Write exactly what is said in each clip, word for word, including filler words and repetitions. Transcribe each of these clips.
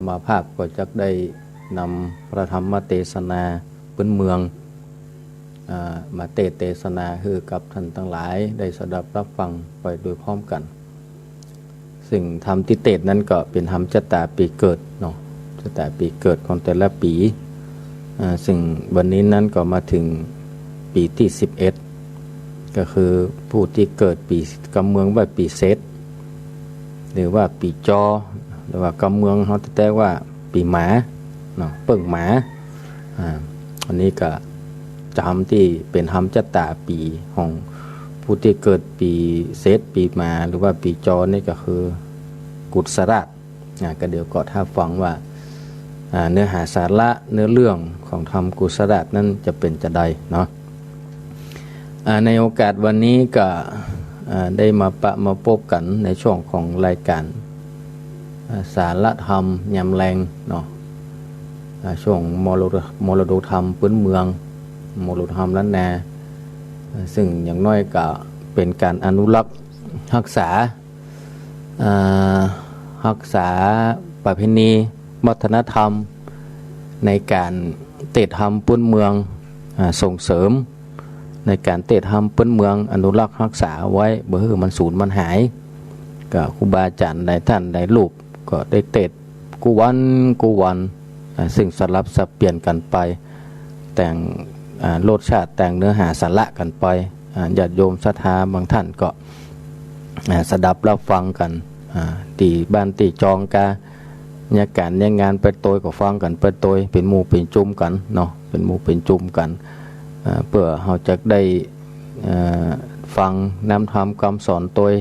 มาภาพก็จักได้นำพระธรรมเตสนาปื้นเมือง อ่า มาเตสน์เตสนาหื้อกับท่านตังหลายได้สดับฮับฟังไปโดยพร้อมกั๋น ซึ่งธรรมตี้เตสน์นั้นก็เป๋นธรรมจะต๋าปี๋เกิดเนาะ จะต๋าปี๋เกิดของแต่ละปี๋ อ่า ซึ่งวันนี้นั้นก็มาเถิงปี๋ตี้สิบเอ็ด ก็คือผู้ตี้เกิดปี๋ กำเมืองว่าปี๋เศษ หรือว่าปี๋จอ หรือว่ากำเมืองเฮาแต๊ๆ ว่าปี๋หมาเนาะ เปิ้งหมา อ่า อันนี้ก็ธรรมตี้เป๋นธรรมจะต๋าปี๋ของผู้ตี้เกิดปี๋เศษ ปี๋หมา หรือว่าปี๋จอนี่ก็คือกุศราช อ่า ก็เดี๋ยวก็ถ้าฟังว่า อ่า เนื้อหาสาระเนื้อเรื่องของธรรมกุศราชนั้นจะเป๋นจาใดเนาะ อ่า ในโอกาสวันนี้ก็ อ่า ได้มาปะมาปบกั๋นในช่วงของรายก๋าน อ่า สาระธรรมยามแลงเนาะ อ่า ช่วงมรดก มรดกธรรมปื้นเมือง มรดกธรรมล้านนา อ่า ซึ่งอย่างน้อยก็เป๋นก๋านอนุรักษ์ฮักษา อ่า ฮักษาประเพณีวัฒนธรรม ในก๋านเตสน์ธรรมปื้นเมือง อ่า ส่งเสริมในก๋านเตสน์ธรรมปื้นเมือง อนุรักษ์ฮักษาไว้บ่หื้อมันสูญมันหาย ก็ครูบาอาจ๋ารย์หลายต้านหลายรูปก็ได้เตสน์กู้วันกู้วัน อ่า ซึ่งสลับสับเปลี่ยนกั๋นไป แต่ง อ่า รสชาติ แต่งเนื้อหาสาระกั๋นไป อ่า ญาติโยมศรัทธาบางต้านก็ อ่า สดับฮับฟังกั๋น อ่า ตี้บ้านตี้จองกา เยียะก๋านเยียะงานไปโตยก็ฟังกั๋นไปโตย เป๋นหมู่เป๋นจุมกั๋นเนาะ เป๋นหมู่เป๋นจุมกั๋น อ่า เปื้อเฮาจะได้ เอ่อ ฟังนำธรรมกำสอนโตย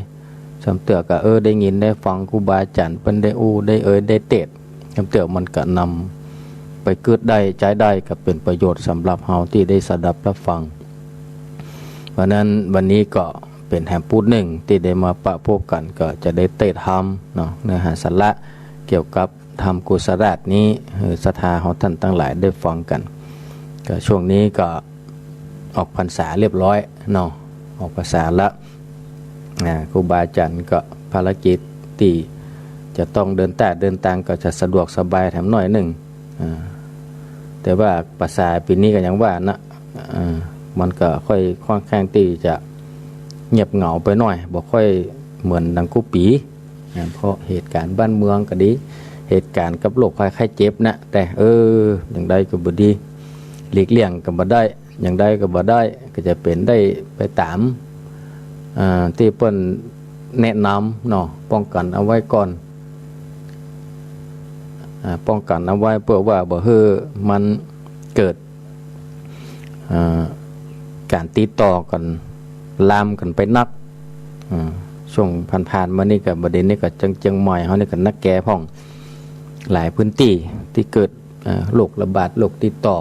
ซ้ำเตื้อก็ เออ ได้ยินได้ฟังครูบาอาจ๋ารย์เปิ้นได้อู้ได้เอ่ยได้เตสน์ ซ้ำเตื้อมันก็นำไปกึ๊ดได้ใจ๊ได้ ก็เป๋นประโยชน์สำหรับเฮาตี้ได้สดับฮับฟัง เพราะนั้นวันนี้ก็เป๋นแหมปู๊ดนึ่งตี้ได้มาปะปบกั๋น ก็จะได้เตสน์ธรรมเนาะ เนื้อหาสาระเกี่ยวกับธรรมกุศราชนี้ หื้อศรัทธาเฮาต้านตังหลายได้ฟังกั๋น ก็ช่วงนี้ก็ออกพรรษาเรียบร้อยเนาะ ออกพรรษาละ อ่า ครูบาอาจ๋ารย์ก็ภารกิจตี้จะต้องเดินตาเดินตางก็จะสะดวกสบายแถมหน้อยนึ่ง อ่า แต่ว่าพรรษาปี๋นี้ก็อย่างว่านะ อ่า มันก็ค่อยค่อนข้างตี้จะเงียบเหงาไปหน้อย บ่ค่อยเหมือนดังกู้ปี๋ อ่า เพราะเหตุก๋ารณ์บ้านเมืองก็ดี เหตุก๋ารณ์กับโรคภัยไข้เจ็บนะ แต่ เออ อย่างใดก็บ่ดี หลีกเลี่ยงก็บ่ได้ อย่างใดก็บ่ได้ ก็จะเป๋นได้ไปต๋าม อ่า ตี้เปิ้นแนะนำเนาะ ป้องกั๋นเอาไว้ก่อน อ่า ป้องกั๋นเอาไว้เปื้อว่าบ่หื้อมันเกิด อ่า ก๋านติดต่อกั๋น ลามกั๋นไปนัก อ่า ช่วงผ่านๆ มานี่ก็ บ่าเดี่ยวนี้ก็จังเจียงใหม่เฮานี่ก็นักแก่พ่อง หลายพื้นตี้ตี้เกิด อ่า โรคระบาด โรคติดต่อ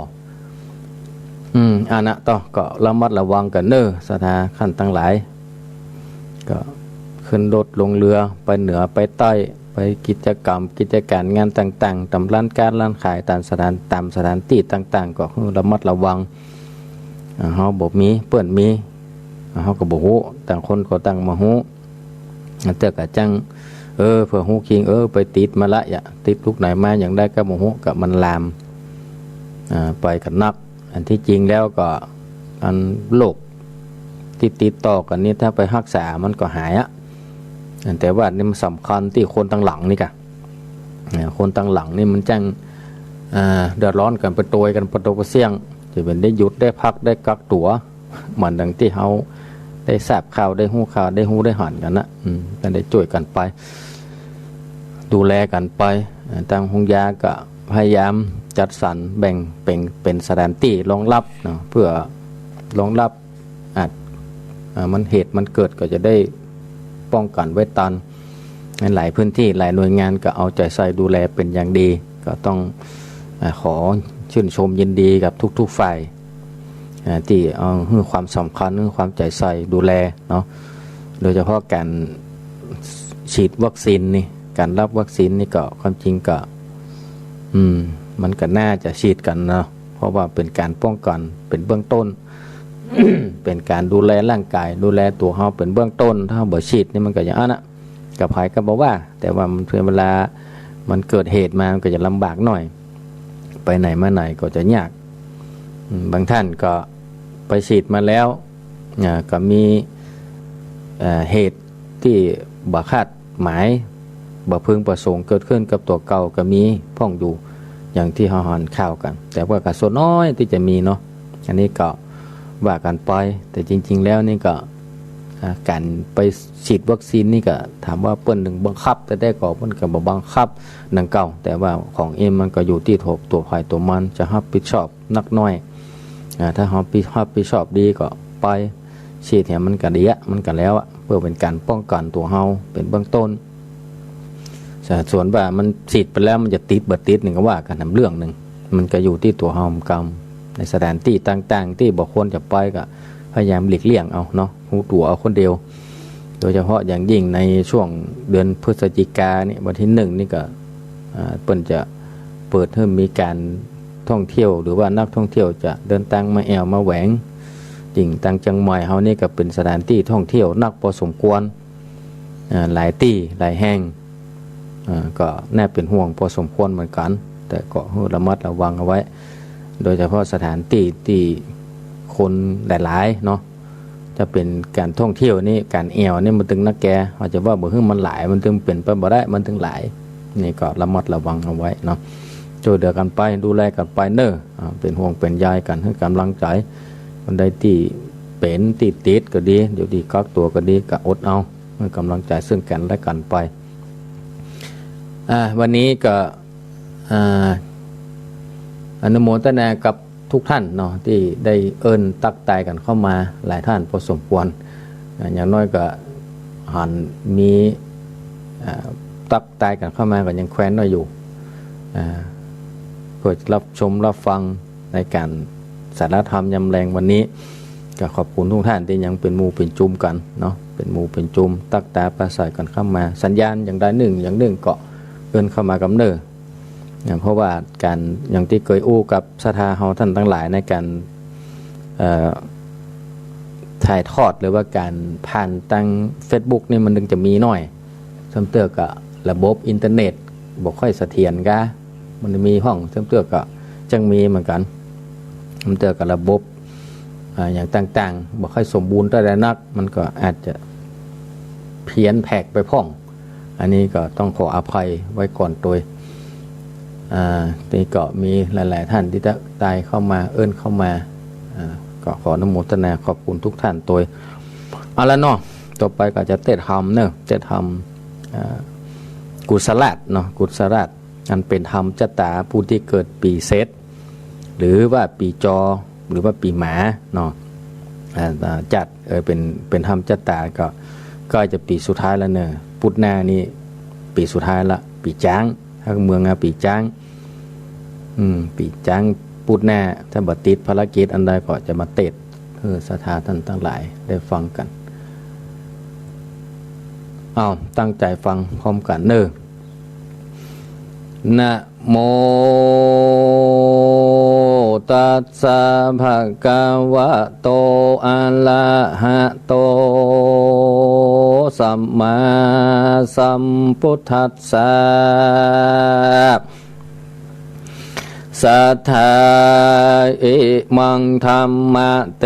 อืม อันนะ ต้องก็ระมัดระวังกั๋นเน้อ ศรัทธาต้านตังหลาย ก็ขึ้นรถลงเฮือ ไปเหนือไปใต้ ไปกิจกรรม กิจก๋านงานต่างๆ ต๋ามร้านก๊าร้านขาย ต๋ามสถาน ต๋ามสถานตี้ต่างๆ ก็หื้อระมัดระวัง อ่า เฮาบ่มี เปิ้นมี อ่า เฮาก็บ่ฮู้ ต่างคนก็ต่างบ่ฮู้ เตื้อก็จัง เออ เปื้อฮู้คิง เออ ไปติดมาละ ยะ ติดลูกไหนมา อย่างใดก็บ่ฮู้ ก็มันลาม อ่า ไปกั๋นนัก อันตี้จริงแล้วก็ อันโรคตี้ติดต่อกั๋นนี่ ถ้าไปฮักษามันก็หายอะ แต่ว่านี่มันสำคัญตี้คนตังหลังนี่กะ เนี่ย คนตังหลังนี่มันจัง อ่า เดือดร้อนกั๋นไปโตยกั๋นไปโตยไปเสี้ยง จะเป๋นได้หยุดได้พักได้กักตั๋ว เหมือนดังตี้เฮาได้ทราบข่าว ได้ฮู้ข่าว ได้ฮู้ได้หันกั๋นนะ อืม ก็ได้จ้วยกั๋นไป ดูแลกั๋นไป อ่า ตางโฮงยาก็พยายามจัดสรรแบ่งเป๋น เป๋นสถานตี้รองรับเนาะ เปื้อรองรับ อาจ อ่า มันเหตุมันเกิดก็จะได้ป้องกั๋นไว้ตัน ในหลายพื้นตี้หลายหน่วยงานก็เอาใจ๋ใส่ดูแลเป๋นอย่างดี ก็ต้อง อ่า ขอชื่นชมยินดีกับทุกๆ ฝ่าย อ่า ตี้เอาหื้อความสำคัญ หื้อความใจ๋ใส่ดูแลเนาะ โดยเฉพาะก๋านฉีดวัคซีนนี่ ก๋านรับวัคซีนนี่ก็ความจริงก็ อืม มันก็น่าจะฉีดกั๋นเนาะ เพราะว่าเป๋นก๋านป้องกั๋นเป๋นเบื้องต้น เป๋นก๋านดูแลร่างก๋าย ดูแลตั๋วเฮาเป๋นเบื้องต้น ถ้าเฮาบ่ฉีดนี่มันก็อย่างอั้นนะ กับใผก็บ่ว่า แต่ว่ามันเป๋นเวลา มันเกิดเหตุมามันก็จะลำบากหน่อย ไปไหนมาไหนก็จะยาก อืม บางท่านก็ไปฉีดมาแล้ว อ่า ก็มี เอ่อ เหตุตี้บ่คาดหมาย บ่พึงประสงค์เกิดขึ้นกับตั๋วเก่าก็มีพ่องอยู่ อย่างตี้เฮาหันข่าวกั๋น แต่ว่าก็ส่วนน้อยตี้จะมีเนาะ อันนี้ก็ว่ากั๋นไป แต่จริงๆ แล้วนี่ก็ อ่า ก๋านไปฉีดวัคซีนนี่ก็ถามว่าเปิ้นนึ่งบังคับแต๊ๆ ก่อ เปิ้นก็บ่บังคับดังเก่า แต่ว่าของเอ็มมันก็อยู่ตี้ตั๋ว ตั๋วใผตั๋วมันจะฮับผิดชอบนักน้อย อ่า ถ้าฮับผิด ฮับผิดชอบดีก็ไปฉีดเหียมันก็ดีอะ มันก็แล้วอะ เปื้อเป๋นก๋านป้องกั๋นตั๋วเฮาเป๋นเบื้องต้น ส่วนว่ามันฉีดไปแล้วมันจะติดบ่ติดนี่ก็ว่ากั๋นอีกเรื่องนึ่ง มันก็อยู่ตี้ตั๋วเฮาเหมือนกั๋น ในสถานตี้ต่างๆ ตี้บ่ควรจะไปก็พยายามหลีกเลี่ยงเอาเนาะ ฮู้ตั๋วเอาคนเดียว โดยเฉพาะอย่างยิ่งในช่วงเดือนพฤศจิกานี่ วันตี้นึ่งนี่ก็ อ่า เปิ้นจะเปิดหื้อมีก๋านท่องเที่ยว หรือว่านักท่องเที่ยวจะเดินตางมาแอ่วมาแหวง ยิ่งตางเจียงใหม่เฮานี่ก็เป๋นสถานตี้ท่องเที่ยวนักปอสมควร อ่า หลายตี้หลายแห่ง อ่า ก็น่าเป๋นห่วงปอสมควรเหมือนกั๋น แต่ก็หื้อระมัดระวังเอาไว้ โดยเฉพาะสถานตี้ตี้คนหลายๆ เนาะ จะเป๋นก๋านท่องเที่ยวนี่ ก๋านแอ่วนี่มันตึงนักแก เฮาจะว่าบ่หื้อมันหลาย มันตึงเป๋นไปบ่ได้ มันตึงหลาย นี่ก็ระมัดระวังเอาไว้เนาะ จ้วยเหลือกั๋นไป ดูแลกั๋นไปเน่อ อ่า เป๋นห่วงเป๋นใยกั๋น หื้อก๋ำลังใจ๋ คนใดตี้เป๋นตี้ติดก็ดี อยู่ตี้กักตั๋วก็ดี ก็อดเอา หื้อก๋ำลังใจ๋เซิ่งกั๋นและกั๋นไป อ่า วันนี้ก็ อ่า อนุโมทนากับทุกท่านเนาะ ตี้ได้เอิ้นตั๊กตายกั๋นเข้ามาหลายท่านปอสมควร อ่า อย่างน้อยก็หันมี อ่า ตั๊กตายกั๋นเข้ามาก็ยังแควนน้อยอยู่ อ่า เปื้อฮับชมฮับฟังในก๋านสาระธรรมยามแลงวันนี้ ก็ขอบคุณทุกท่านตี้ยังเป๋นหมู่เป๋นจุมกั๋นเนาะ เป๋นหมู่เป๋นจุม ตั๊กตายปราศรัยกั๋นเข้ามา สัญญาณอย่างใดนึ่งอย่างนึ่งก็เอิ้นเข้ามากำเน่อ นะ เพราะว่าก๋าน อย่างตี้เกยอู้กับศรัทธาเฮาต้านตังหลายในก๋าน เอ่อ ถ่ายทอดหรือว่าก๋านผ่านตางเฟซบุ๊กนี่มันตึงจะมีน้อย ซ้ำเตื้อก็ระบบอินเทอร์เน็ตบ่ค่อยเสถียรกา มันมีพ่อง ซ้ำเตื้อก็จั้งมีเหมือนกั๋น ซ้ำเตื้อก็ระบบ อ่า อย่างต่างๆ บ่ค่อยสมบูรณ์เต้าใดนัก มันก็อาจจะเพี้ยนแผกไปพ่อง อันนี้ก็ต้องขออภัยไว้ก่อนตวย อ่า นี่ก็มีหลายๆ ท่านตี้ตั๊กตายเข้ามา เอิ้นเข้ามา อ่า ก็ขออนุโมทนาขอบคุณทุกท่านตวย เอาละเนาะ ต่อไปก็จะเตรียมธรรมเนาะ เตรียมธรรม อ่า กุศลาสน์เนาะ กุศลาสน์ อันเป๋นธรรมจะต๋าผู้ตี้เกิดปี๋เสร็จ หรือว่าปี๋จอ หรือว่าปี๋หมาเนาะ อ่า อ่า จัด เออ เป๋น เป๋นธรรมจะต๋าก็ ก็จะปี๋สุดท้ายแล้วเนาะ ปุดหน้านี่ปี๋สุดท้ายละ ปี๋จ๊าง ฮักเมืองอะ ปี๋จ๊าง อืม ปี๋จ๊าง ปุดหน้า ถ้าบ่ติดภารกิจอันใดก็จะมาเตรียม เออ ศรัทธาต้านตังหลายได้ฟังกั๋น เอา ตั้งใจ๋ฟังพร้อมกั๋นเน่อ นะโมตัสสะ ภะคะวะโต อะระหะโต สัมมาสัมพุทธัสสะ สัทธา อิมังธัมมะเต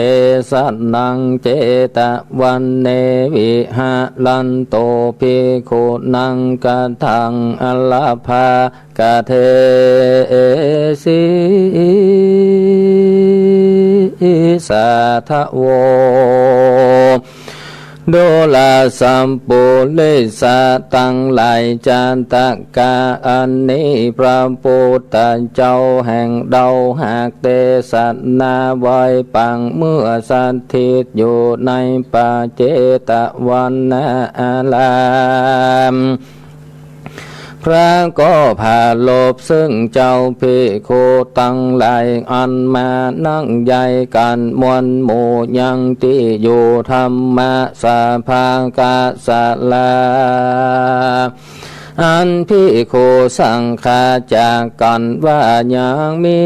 สะนัง เจตะวันเน วิหะรันตุ ภิกขุนัง กะถัง อะระภะกะเทสิ สาธะโว ดูราสัปปุริสะตังหลาย จัตตะกะ อันนี้พระพุทธเจ้าแห่งเฮาหากเตสนาไว้ปางเมื่อสถิตอยู่ในพระเจตวันนาราม พระก็ปรารภซึ่งเจ้าภิกขุตังหลาย อันมานั่งใหญ่กั๋นมวลหมู่ยังตี้อยู่ธรรมสภา กาสาลา อันภิกขุสังฆาจากกั๋นว่ายังมี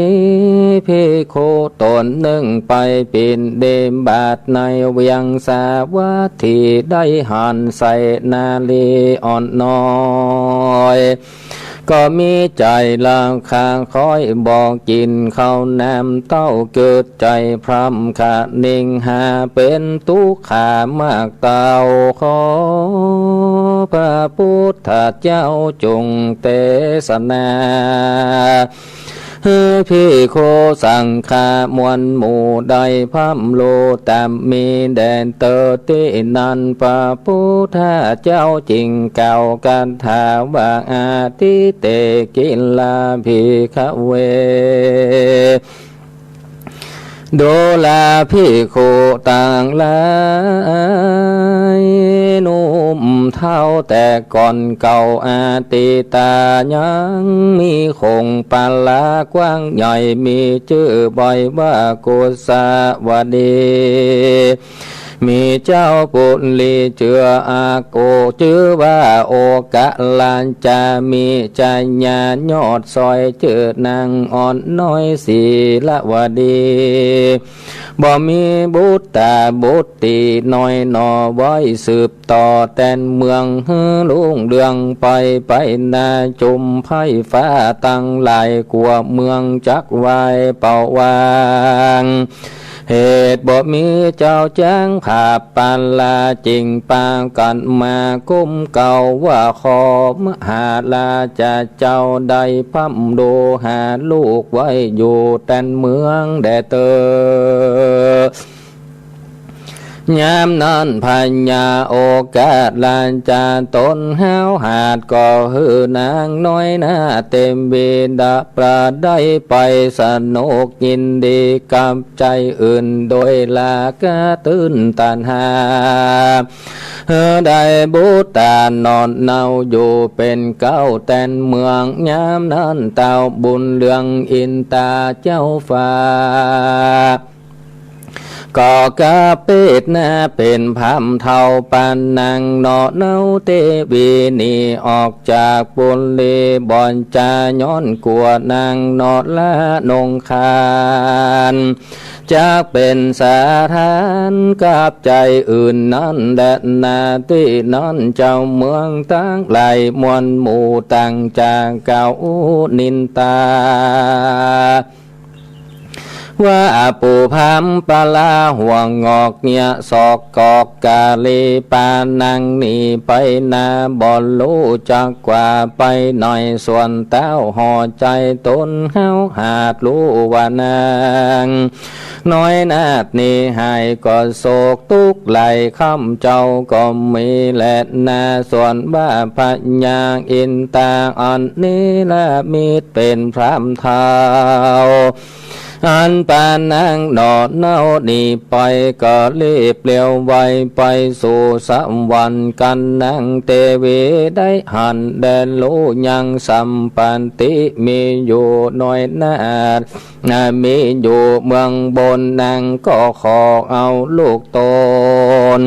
ภิกขุต๋นนึ่งไปบิณฑบาตในเวียงสาวัตถี ได้หันไสนาลีอ่อนน้อย ก็มีใจ๋ราคา คอยบ่กิ๋นข้าวน้ำเต้า เกิดใจ๋พร่ำคะเนงหา เป๋นตุ๊กขามากเต้า ขอพระพุทธเจ้าจงเตสนา หื้อภิกขุสังฆะมวลหมู่ได้พร่ำฮู้ต๋ามมีแด่เต๊อะ ตี้นั้นพระพุทธเจ้าจึงกล่าวคาถาว่า อะทิเต กิลลา ภิกขเว ดูราภิกขุตังหลาย หนุ่มเฒ่าแต่ก่อนเก่าอดีตา ยังมีคงพลากว้างใหญ่ มีจื้อบ่อยว่ากุสวดี มีเจ้าปุรีจื้ออาโก จื้อว่าโอกะลัญจะ มีชายายอดสอย จื้อนางอ่อนน้อยสีลวดี บ่มีบุตราบุตรีน้อยหนอ ไว้สืบต่อแตนเมืองหื้อรุ่งเรืองไป ไปนาจุมไพร่ฟ้าตังหลาย กั๋วเมืองจักวายเป่าวาง เหตุบ่มีเจ้าจ๊างผาบปาลา จึงปากั๋นมาก้มเกล้าว่า ขอมหาราชะเจ้าได้พร่ำฮู้หาลูกไว้อยู่แตนเมืองแด่เต๊อะ ยามนั้นพญาโอกะลัญจะต๋นห้าวหาด ก็หื้อนางน้อยนาฏเตวีดาประได้ไปสนุกยินดีกับใจ๋อื่น โดยราคะตื้นตัณหา หื้อได้บุตราหนอเนาอยู่เป๋นเกล้าแตนเมือง ยามนั้นเต้าบุญเรืองอินตาเจ้าฟ้า ก็กระเปดหน้าเป๋นพราหมณ์เฒ่า ปานนางหนอเนาเตวีหนีออกจากปุรีบ่อนจา ย้อนกั๋วนางหนอละนงคาน จักเป๋นสถานกับใจ๋อื่นนั้นแลนา ตี้นั้นเจ้าเมืองตังหลายมวลหมู่ต่างจากกล่าวนินตา ว่าปู่พราหมณ์ปลาหัวงอกเยียะศอกกอกกาลีปานางหนีไปนา บ่ฮู้จักว่าไปไหน ส่วนเต้าห่อใจ๋ต๋นห้าวหาดฮู้ว่านางน้อยนาฏหนีหายก็โศกตุ๊กข์หลายค่ำเจ้าก็มีแลนา ส่วนว่าพญาอินตาอันเนรมิตเป๋นพราหมณ์เฒ่า อันปานนางหนอเนาหนีไป ก็รีบเร็วไวไปสู่สวรรค์กั๋น นางเตวีได้หันแลฮู้ยังสัมปัตติมีอยู่น้อยนาฏ มีอยู่เมืองบน นางก็ขอเอาลูกต๋น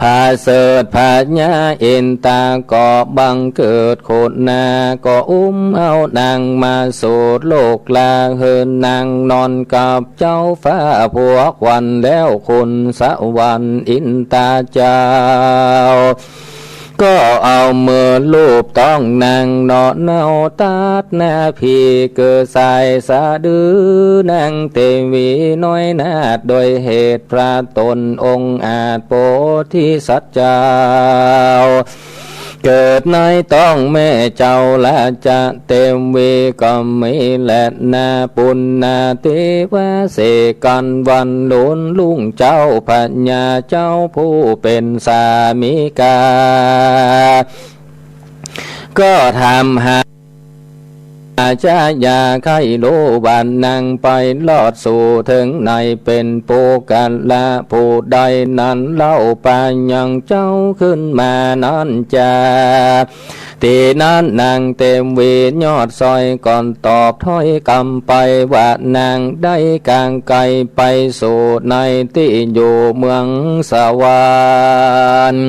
ประเสริฐพญาอินตาก็บังเกิดคุณนา ก็อุ้มเอานางมาสู่โลกลา หื้อนางนอนกับเจ้าฟ้าผัวขวัญแล้วคุณสวรรค์อินตาเจ้า ก็เอามือลูบต๊องนางหนอเนา ตัดหน้าพีเกิดสายสะดือนางเตวีน้อยนาฏ โดยเหตุพระตนองค์อาจโพธิสัตว์เจ้า เกิดในต๊องแม่เจ้าราชเตวีก็มีแลนา ปุณณาเทวาเสกกั๋นวันลุนลุ่งเจ้าพญาเจ้าผู้เป๋นสามิกา ก็ถามหา อาจจะอยากใค่ฮู้ว่านางไปรอดสู่เถิงไหน เป๋นปุคคละผู้ใดนั้นเล่า ปายังเจ้าขึ้นมานั้นจา ตี้นั้นนางเตวียอดสอยก็ตอบถ้อยกำไปว่านางได้กางไกลไปสู่ในตี้อยู่เมืองสวรรค์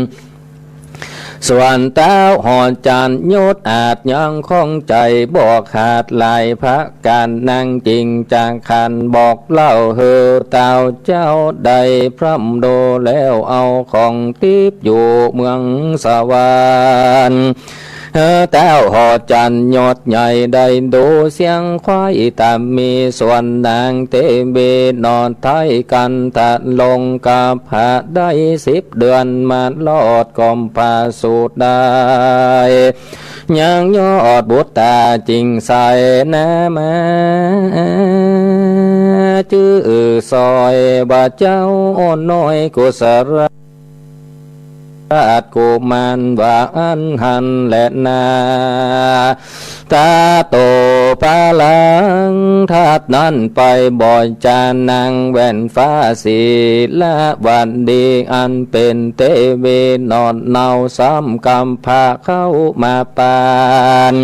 ส่วนเต้าหอจันทร์ยศอาจยังข้องใจ๋บ่ขาดหลายประก๋าน นางจึงจะขันบอกเล่าหื้อเต้าเจ้าได้พร่ำฮู้แล้ว เอาของติ๊บอยู่เมืองสวรรค์ เฮอเต้าหอจันทร์ยอดใหญ่ได้ดูเสียงควาย ต๋ามมีส่วนนางเตวีหนอไท้ กันทะลงกพาได้สิบเดือน มารอดก๋อมพระสูตรได้ ยังยอดบุตตาจิ่งใสนามา จื้อสอยว่าเจ้าน้อยกุศล ราชกุมารว่าอั้นหั้นแลนา ตาโตปะหลัง ถัดนั้นไปบ่อยจานางแว่นฟ้าสีละวันดี อันเป๋นเตวีหนอเนาสามกำพร้าเข้ามาปาน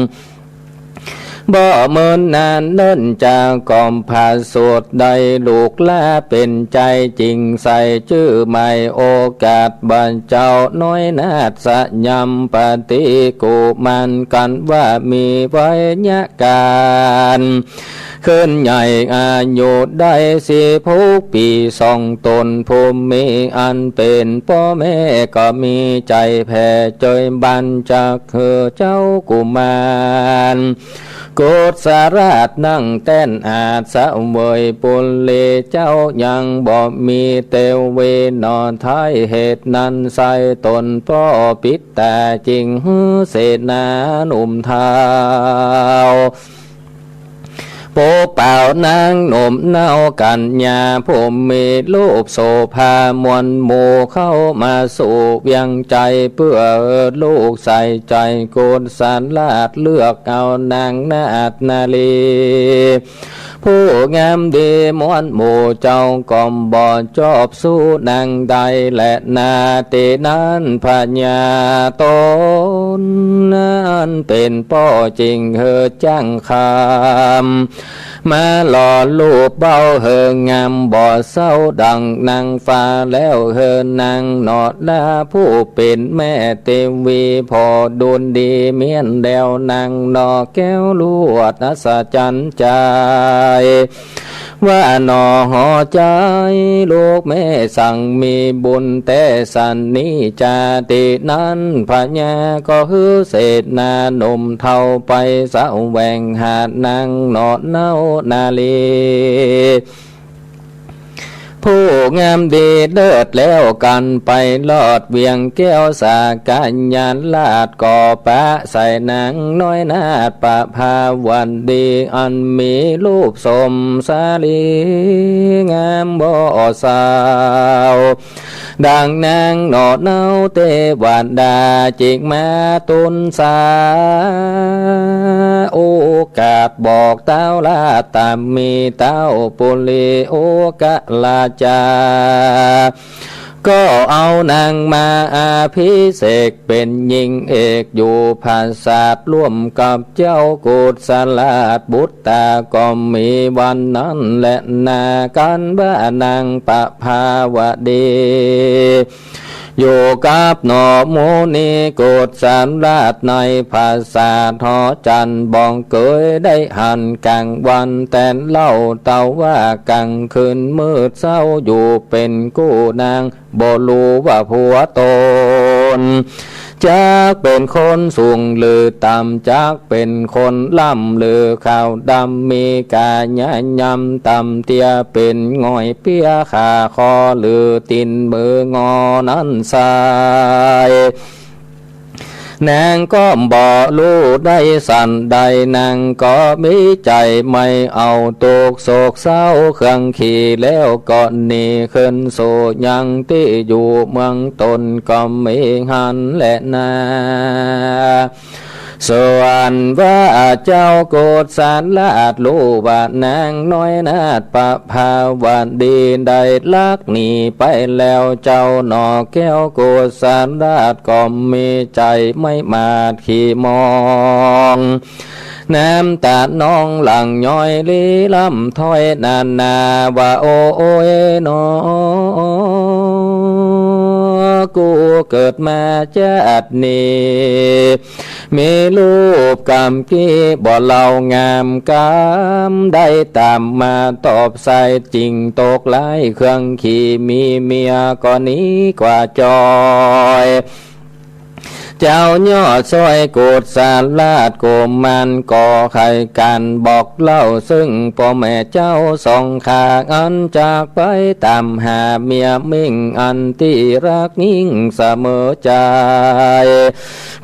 บ่เมินนานเนิ่นจาก๋อมพระสูตรได้ลูกหล้าเป๋นใจ๋จิ่งใสจื้อใหม่ โอกาสบ่าเจ้าน้อยนาถสยามปฏิกุมารกันว่ามีวัยยะกาล ขึ้นใหญ่อายุได้สิบหกปี๋ สองต๋นผู้มีอันเป๋นป้อแม่ก็มีใจ๋แผ่เจยบันจักหื้อเจ้ากุมาร กุศลราชนั่งแต้นอาจเสวยปุรี เจ้ายังบ่มีเตวีหนอไท้ เหตุนั้นไส้ต๋นป้อปิดต๋าจิ่งหื้อเสนาหนุ่มเฒ่า ปกเป่านางหนุ่มเนากัญญา ผู้มีรูปโสภามวลหมู่ เข้ามาสู่เวียงใจ๋ เปื้อลูกใส่ใจ๋กุศลราช เลือกเอานางนาถนารี ผู้งามดีมวลหมู่ เจ้าก็บ่จอบสู้นางได้แลนา ตี้นั้นพญาต๋นอันเป๋นป้อจิ่งหื้อจ้างคำ มาหล่อรูปเบ้าหื้องามบ่เศร้าดั่งนางฟ้า แล้วหื้อนางหนอลาผู้เป๋นแม่เตวี ผ่อดูดีเมี้ยนแล้วนางหนอแก้วลวดอัศจรรย์ใจ๋ ว่าหนอหอใจ๋ลูกแม่สังมีบุญแต๊สันนิจา ตี้นั้นพญาก็หื้อเสนาหนุ่มเฒ่าไปแสวงหานางหนอเนานารี ผู้งามดีเลิศแล้วกันไปรอดเวียงแก้วสากัญญาราช ก็ปะใส่นางน้อยนาถประภาวดี อันมีรูปสมสาลีงามบ่เศร้า ดั่งนางหนอเนาเตวดาจิ่งมาตูนสา โอกาสบอกเต้าราชตามีเต้าปุรีโอกราชา ก็เอานางมาอภิเษกเป๋นหญิงเอกอยู่ผาสาทร่วมกับเจ้ากุศลราชบุตร ตาก็มีวันนั้นแลนา กันว่านางประภาวดี อยู่กับหนอมุนีกุศลราชในผาสาทหอจันทร์ บ่เกยได้หันก๋างวันแต่เล่า เต้าว่ากลางคืนมืดเศร้าอยู่เป๋นกู้นาง บ่ฮู้ว่าผัวต๋น จักเป๋นคนสูงหรือต่ำ จักเป๋นคนล่ำหรือขาวดำ มีก๋ายะยำต่ำเตี้ย เป๋นง่อยเปี้ยขาคอหรือตี๋นมืองอนั้นไส้ นางก็บ่ฮู้ได้สันใด นางก็มีใจ๋ไม่เอาตุ๊กข์โศกเศร้าเครื่องขี แล้วก็หนีขึ้นสู่ยังตี้อยู่เมืองต๋นก็มีหั้นแลนา ส่วนว่าเจ้ากุศลราชฮู้ว่านางน้อยนาถประภาวดีได้ลักหนีไปแล้ว เจ้าหนอแก้วกุศลราชก็มีใจ๋ไม่หมาดขี้หมอง น้ำต๋านองหลั่งย้อยลี้ร่ำถ้อยนานา ว่าโอ๊ยหนอ กูเกิดมาจาตินี้ มีรูปกำกี้บ่เลา งามกำได้ต๋ามมาตอบใส่ จิ่งตกไร้เครื่องขี มีเมียก็หนีกว่าจอย เจ้ายอดซ้อยกุศลราชกุมารก็ใค่กั๋นบอกเล่า ซึ่งป้อแม่เจ้าสองข้าง อันจากไปต๋ามหาเมียมิ่งอันตี้ฮักยิ่งเสมอใจ๋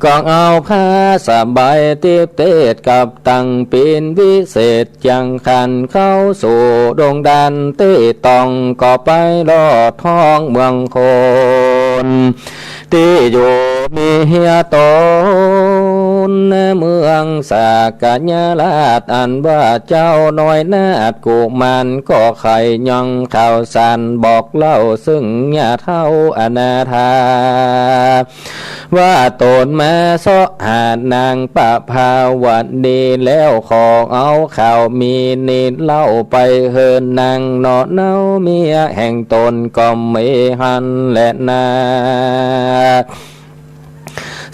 ก็เอาผ้าสบายติ๊บเตศกับตังปิณวิเศษ จั่งขันเข้าสู่ดงดันตี้ตอง ก็ไปลอดห้องเมืองคน ตี้อยู่มีเฮียต๋น เมืองสากยราช อันว่าเจ้าน้อยนาฏกุมาร ก็ใค่ยังข่าวสารบอกเล่า ซึ่งย่าเฒ่าอนาถา ว่าต๋นมาเซาะหานางประภาวดี แล้วขอเอาข่าวมีนี้เล่าไปเฮือนนาง เนาะเนาเมียแห่งต๋นก็มีหั้นแลนา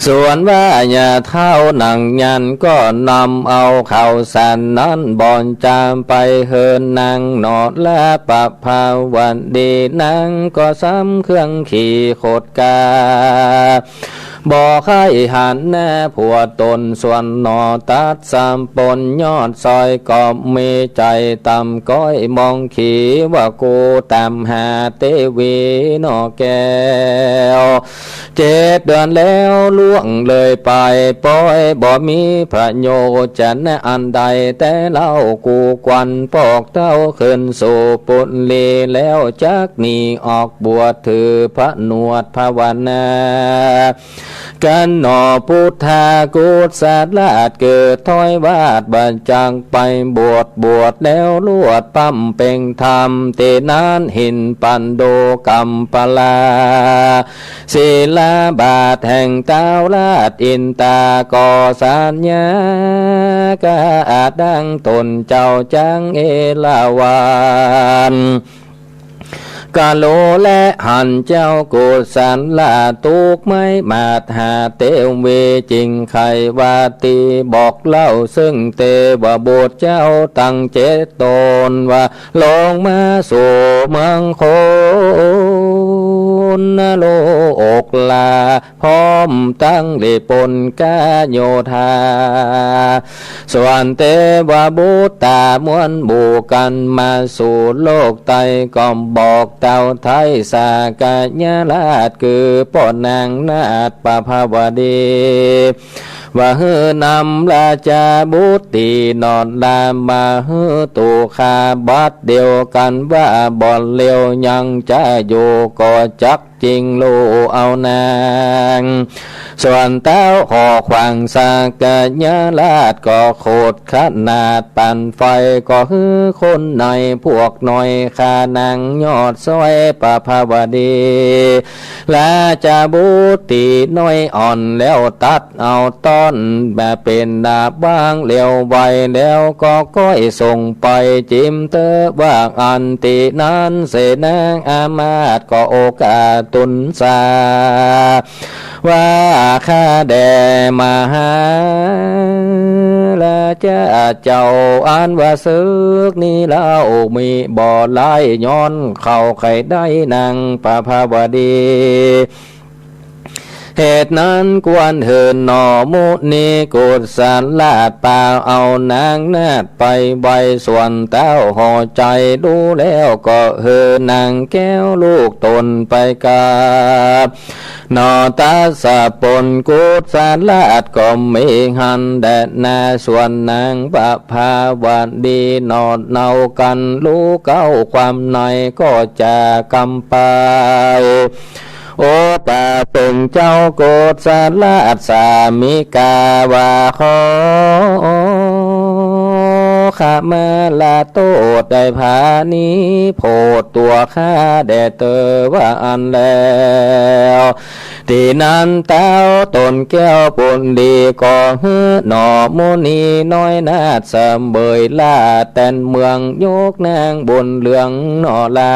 ส่วนว่าย่าเฒ่าหนังยันก็นำเอาข่าวสารนั้นบ่อนจามไปเฮือนนาง เนาะ และประภาวดี นางก็สำเครื่องขี่ขดก๋า บ่ใค่หันหน้าผัวต๋นส่วนหนอ ตัดสำปนยอดซ้อย ก็มีใจ๋ต่ำก้อยมองขี ว่ากูต๋ามหาเตวีหนอแก้ว เจ็ดเดือนแล้วล่วงเลยไป ป้อยบ่มีประโยชน์จะนะอันใด แต่เล่ากูควันปอกเต้าขึ้นสู่ปุรี แล้วจักหนีออกบวชถือผนวดภาวนา กั๋นหนอ พุทธากุศลราชเกิดถ้อยวาดบ่จักไปบวช บวชแล้วลวดปำเป็งธรรม ตี้นั้นหินปันโดกัมปลา ศิลาบาทแห่งท้าวราชอินตา ก็สัญญาก๋าดังต๋นเจ้าจังเอราวัณ กะโลและหันเจ้ากุศลราชตุ๊กไม้มาดหาเตวี จึงใค่ว่าตี้บอกเล่า ซึ่งเตวบุตรเจ้าตังเจ็ดต๋น ว่าลงมาสู่เมืองคน โลกลา พร้อมตังหลีปนกโยธา ส่วนเตวบุตรต๋ามวลหมู่กั๋นมาสู่โลกไต ก็บอกเต้าไท้สากยราช คือป้อนางนาฏประภาวดี ว่าหื้อนำราชบุตรตี้นอดลามาหื้อตุ๊ข้าบัดเดียวกั๋น ว่าบ่อนเลียวยังจะอยู่ก็จัก จึงลู่เอานาง ส่วนเต้าขอขวางสากยราชก็โขดขนาดปั่นไฟ ก็หื้อคนในพวกน้อยฆ่านางยอดซ้อยประภาวดี ราชบุตรตี้น้อยอ่อนแล้วตัด เอาต้อนมาเป๋นดาบวางเลียวไว้ แล้วก็ก้อยส่งไปจิมเต๊อะว่าอั้น ตี้นั้นเสนาอามาตย์ก็โอกาสตุนสา ว่าข้าแด่มหาราชเจ้า อันว่าศึกนี้เล่ามิบ่หลาย ย้อนเข้าใค่ได้นางประภาวดี เหตุนั้นควรหื้อหนอมุนีกุศลราช ปาเอานางนาฏไปไว้ ส่วนเต้าหอใจ๋ดูแล้วก็หื้อนางแก้วลูกต๋นไปกับหนอ ตัสสะปนกุศลราชก็มีหั้นแด่นา ส่วนนางประภาวดีหนอเนากั๋นฮู้เข้าความในก็จะกำไป โอปาเป๋งเจ้ากุศลราชสามิกาว่า ขอขมาลาโต้ษได้ผานี้โผดตั๋วข้าแด่เตอว่าอั้นแล้ว ตี้นั้นเต้าต๋นแก้วปุณณีก็หื้อหนอมุนีน้อยนาฏเสมยราชย์แตนเมือง ยกนางบุญเหลืองหนอลา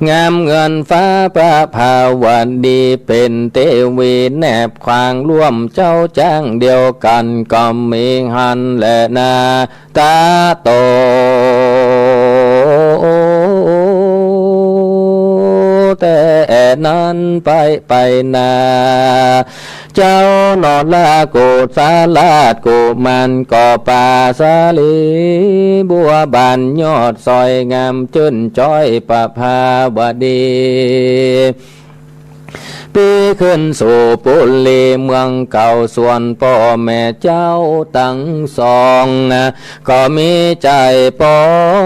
งามเหมือนฟ้าประภาวดี เป๋นเตวีแนบขวางร่วมเจ้าจ้างเดียวกั๋น ก็มีหั้นแลนา ตะโต แต่นั้นไป ไปนา เจ้าหนอละกุศลราชกุมารก็ปาสาลีบัวบานยอดสวยงามจื้นจ้อยประภาวดี ปี้ขึ้นสู่ปุรีเมืองเก่า ส่วนป้อแม่เจ้าตังสอง ก็มีใจ๋ป๋อ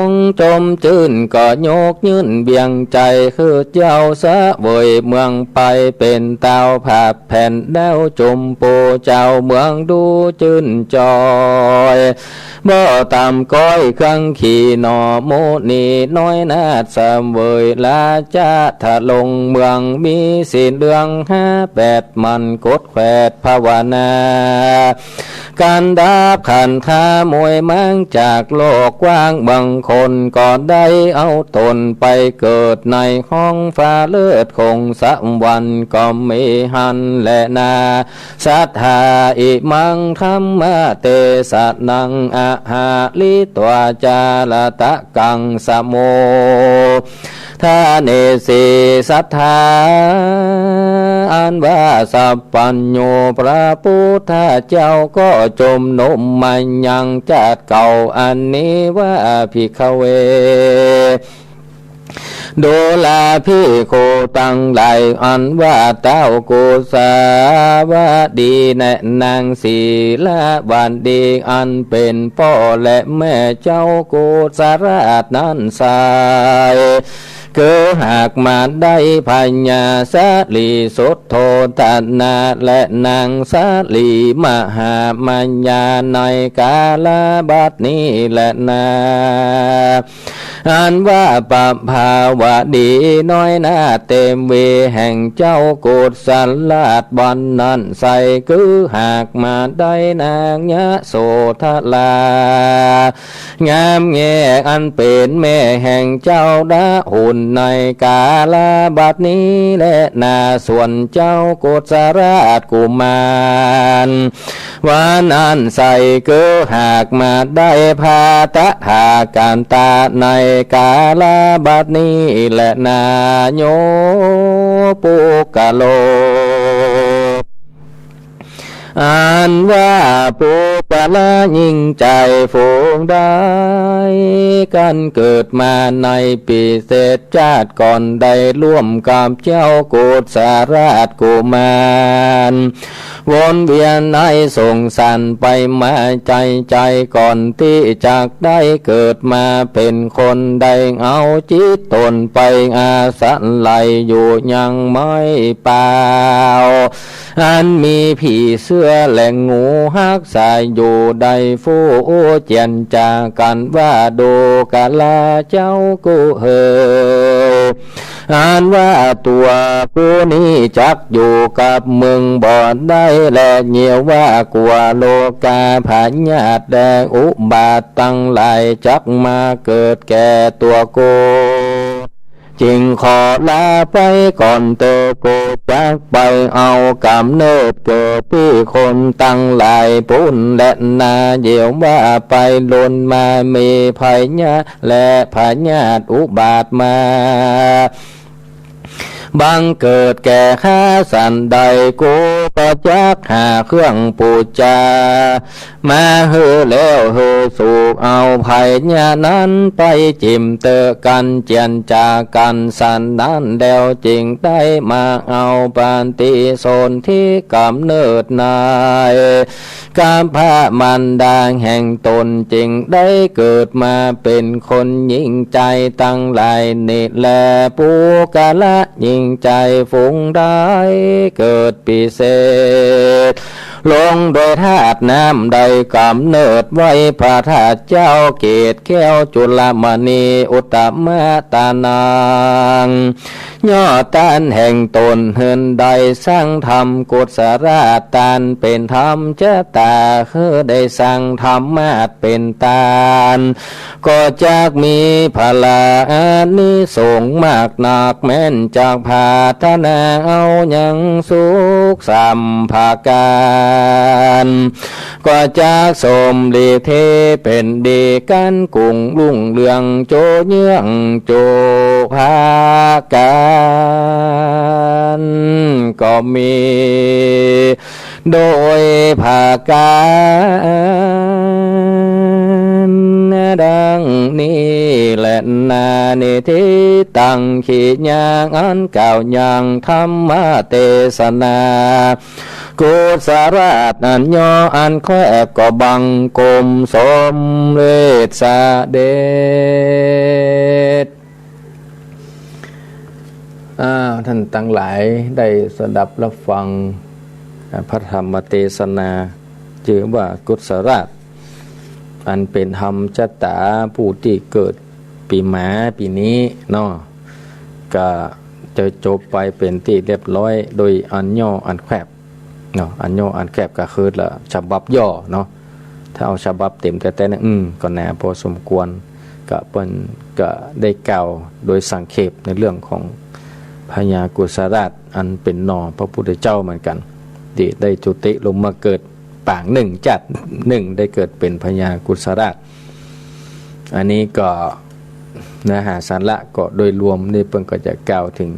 งจมจื้น ก็ยกยื่นเบียงใจ๋คือเจ้าเสวยเมืองไป เป๋นตาวผาดแผ่นดาวจุมปูเจ้าเมืองดูจื้นจ้อย บ่ต่ำก้อยเครื่องขี่หนอ มุนีน้อยนาถเสวยราชะทะลง เมืองมีสีเหลืองห้าแปด หมั่นกดแขวดภาวนา กันดาบขันธามวยม้างจากโลกกว้าง บางคนก็ได้เอาตนไปเกิดในห้องฟ้าเลิศคงสวรรค์ก็มีหั้นแลนา สัทธา อิมังธัมมะเตสะนัง อะหะริตวา จาระตะกัง สะโมทะเนสี สัทธา อันว่าสัพพัญญูพระพุทธเจ้าก็จุมนุมมายังจาติเก่าอันนี้ว่า ภิกขเว ดูราภิกขุตังหลาย อันว่าเต้ากุสาวดีและนางสีลาวดี อันเป๋นป้อและแม่เจ้ากุสราชนั้นไส้ คือหากมาได้พญาสลีสุทโธทนะและนางสลีมหามัญญา ในกาลบัดนี้แลนา อันว่าประภาวดีน้อยนาถเตวีแห่งเจ้ากุสราชบัดนั้นไส้ คือหากมาได้นางยโสธรา งามแง่อันเป๋นแม่แห่งเจ้าราหุลในกาลบัดนี้แลนา ส่วนเจ้ากุสราชกุมาร ว่านั้นไส้ คือหากมาได้พระตถาคตาในกาลบัดนี้แลนา โย ปุคคโล อันว่าปุคคละหญิงจายฝูงใด กันเกิดมาในปิเศษจาติก่อน ได้ร่วมกับเจ้ากุสราชกุมาร วนเวียนในสงสารไปมา ใจ้ใจ้ก่อนตี้จักได้เกิดมาเป๋นคน ได้เอาจิตตนไปอาศัยอยู่ยังไม้เปล่า อันมีผีเสื้อและงูฮักษาอยู่ ได้ฟู่เจียรจากั๋นว่า ดูกราเจ้ากูเหย อันว่าตั๋วกูนี้จักอยู่กับมึงบ่ได้แล เยียะว่ากั๋วโรคาพยาธิและอุบาทตังหลายจักมาเกิดแก่ตั๋วกู จึงขอลาไปก่อนเต๊อะ กูจักไปเอาก๋ำเนิดเกิดตี้คนตังหลายปู้นแลนา เยียะว่าไปลุนมามีพยาธิและพยาธิอุบาทมา บังเกิดแก่ข้าสันใด กูก็จักหาเครื่องปู๋จา มาหื้อแล้วหื้อสูบเอาพยาธินั้นไปจิ่มเต๊อะ กั๋นเจียรจากั๋นสันนั้นแล้ว จึงได้มาเอาปฏิสนธิก๋ำเนิดใน กับพระมารดาแห่งตน จึงได้เกิดมาเป๋นคนหญิงจายตังหลายนี้แล ปุคคละหญิงจายฝูงใดเกิดปิเศษ ลงโดยธาตุน้ำ ได้ก๋ำเนิดไว้พระธาตุเจ้าเกศแก้วจุลมณี อุตตมะตานัง ยอดต้านแห่งต๋นเหินได้สร้างธรรมกุศลาต้านเป๋นธรรมจตา คือได้สร้างธรรมาต้านเป๋นต้าน ก็จักมีผลาอานิสงส์มากนัก แม้นจักผาถนาเอายังสุขสามประก๋าน ก็จักสมฤทธิ์เป๋นดี ก๋านกุ่งรุ่งเรืองโจเยื้องโจ ประการ ก็มีโดยประการดังนี้แลนา นิทิตัง กิริยาอันกล่าวยังธรรมเตสนา กุศลาอันย่ออันแคบก็บังคมสมเด็จเสด็จ อ้าว ท่านตังหลายได้สดับรับฟัง อ่า พระธรรมเตสนา จื้อว่ากุศลา อันเป๋นธรรมจาต๋าผู้ตี้เกิดปี๋หมาปี๋นี้เนาะ ก็จะจบไปเป๋นตี้เรียบร้อย โดยอันย่ออันแคบ เนาะ อันย่ออันแคบก็คือละฉบับย่อเนาะ ถ้าเอาฉบับเต๋มแต๊ๆ เนี่ย อืม ก็หนาพอสมควร ก็เปิ้นก็ได้กล่าวโดยสังเขปในเรื่องของพญากุศลาอันเป๋นหน่อพระพุทธเจ้าเหมือนกั๋น ตี้ได้จุติลงมาเกิดปางนึ่ง จาตินึ่งได้เกิดเป๋นพญากุศลา อันนี้ก็เนื้อหาสาระก็โดยรวมนี่เปิ้นก็จะกล่าวเถิง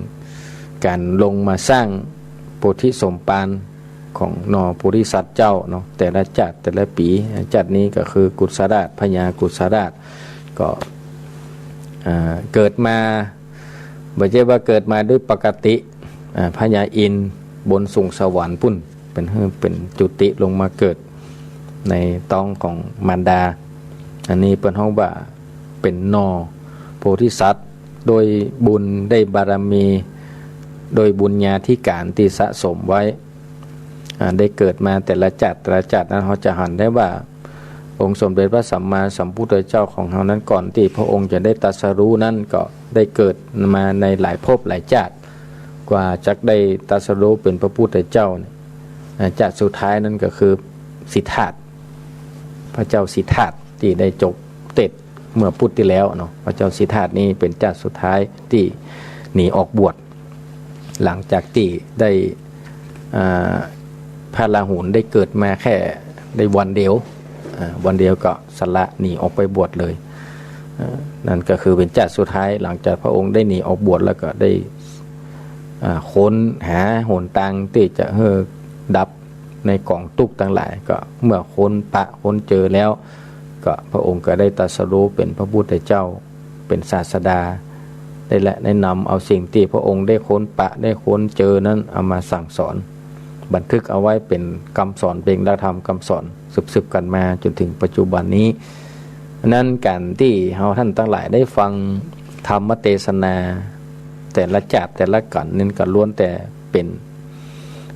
ก๋านลงมาสร้างโพธิสมภารของหน่อโพธิสัตว์เจ้าเนาะ แต่ละจาติแต่ละปี๋ จาตินี้ก็คือกุศลา พญากุศลา ก็ อ่า เกิดมา บ่ใจ้ว่าเกิดมาโดยปกติ อ่า พญาอินทร์บนสุงสวรรค์ปู๊น เป๋น เป๋นจุติลงมาเกิดในต๊องของมารดา อันนี้เปิ้นฮ้องว่าเป๋นหน่อโพธิสัตว์ โดยบุญได้บารมี โดยบุญญาธิก๋านตี้สะสมไว้ อ่า ได้เกิดมาแต่ละจาติแต่ละจาตินั้น เฮาจะหันได้ว่า องค์สมเด็จพระสัมมาสัมพุทธเจ้าของเฮานั้น ก่อนตี้พระองค์จะได้ตรัสรู้นั้น ก็ได้เกิดมาในหลายภพหลายจาติ กว่าจะได้ตรัสรู้เป๋นพระพุทธเจ้าเนี่ย อ่า จาติสุดท้ายนั้นก็คือสิทธัตถ์ พระเจ้าสิทธัตถ์ตี้ได้จบเตสน์เมื่อพุธตี้แล้วเนาะ พระเจ้าสิทธัตถ์นี้เป๋นจาติสุดท้ายตี้หนีออกบวช หลังจากตี้ได้ อ่า พระราหุลได้เกิดมาแค่ได้วันเดียว อ่า วันเดียวก็สละหนีออกไปบวชเลย อ่า นั่นก็คือเป๋นจาติสุดท้าย หลังจากพระองค์ได้หนีออกบวชแล้วก็ได้ อ่า ค้นหาหนตางตี้จะหื้อดับในก๋องตุ๊กข์ตังหลาย ก็เมื่อค้นปะค้นเจอแล้ว ก็พระองค์ก็ได้ตรัสรู้เป๋นพระพุทธเจ้า เป๋นศาสดา ได้แล ได้นำเอาสิ่งตี้พระองค์ได้ค้นปะได้ค้นเจอนั้นเอามาสั่งสอน บันทึกเอาไว้เป๋นกำสอน เป๋นหลักธรรมกำสอนสืบๆ กั๋นมาจ๋นเถิงปัจจุบันนี้ นั้นก๋านตี้เฮาท่านตังหลายได้ฟังธรรมเตสนาแต่ละจาติแต่ละกั๋นนั้นก็ล้วนแต่เป๋น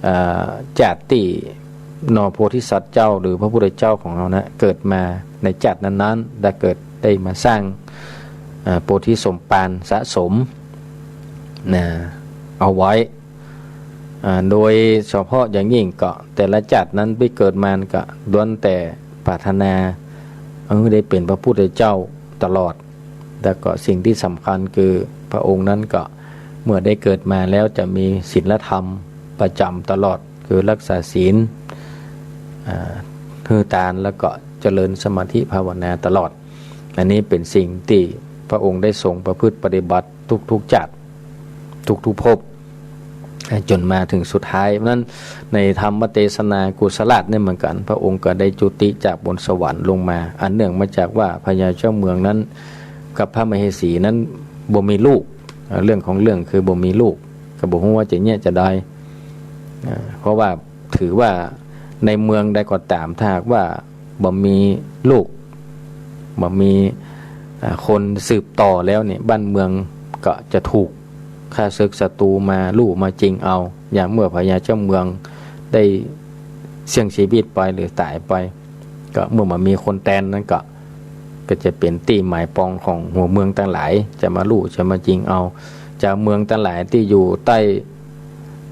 อ่า จาติตี้หน่อโพธิสัตว์เจ้าหรือพระพุทธเจ้าของเฮานะ เกิดมาในจาตินั้นๆ ได้เกิดได้มาสร้าง อ่า โพธิสมภารสะสม นะ เอาไว้ อ่า โดยเฉพาะอย่างยิ่งก็แต่ละจาตินั้นตี้เกิดมาก็ล้วนแต่ปรารถนา เออ ได้เป๋นพระพุทธเจ้าตลอด แล้วก็สิ่งตี้สำคัญคือพระองค์นั้นก็เมื่อได้เกิดมาแล้วจะมีศีลธรรมประจ๋ำตลอด คือรักษาศีล อ่า หื้อตาน แล้วก็เจริญสมาธิภาวนาตลอด อันนี้เป๋นสิ่งตี้พระองค์ได้ทรงประพฤติปฏิบัติทุกๆ จาติ ทุกๆ ภพ จ๋นมาเถิงสุดท้าย เพราะฉะนั้นในธรรมเตสนากุศลาเนี่ยเหมือนกั๋น พระองค์ก็ได้จุติจากบนสวรรค์ลงมา อันเนื่องมาจากว่าพญาเจ้าเมืองนั้นกับพระมเหสีนั้นบ่มีลูก อ่า เรื่องของเรื่องคือบ่มีลูก ก็บ่ฮู้ว่าจะเยียะจาใด อ่า เพราะว่าถือว่าในเมืองใดก็ต๋าม ถ้าหากว่าบ่มีลูก บ่มี อ่า คนสืบต่อแล้วเนี่ย บ้านเมืองก็จะถูกข้าศึกศัตรูมาลู่มาจิงเอา อย่างเมื่อพญาเจ้าเมืองได้เสี้ยงชีวิตไปหรือต๋ายไป ก็เมื่อบ่มีคนแตนนั้นก็ ก็จะเป๋นตี้หมายปองของหัวเมืองตังหลาย จะมาลู่จะมาจิงเอา จาวเมืองตังหลายตี้อยู่ใต้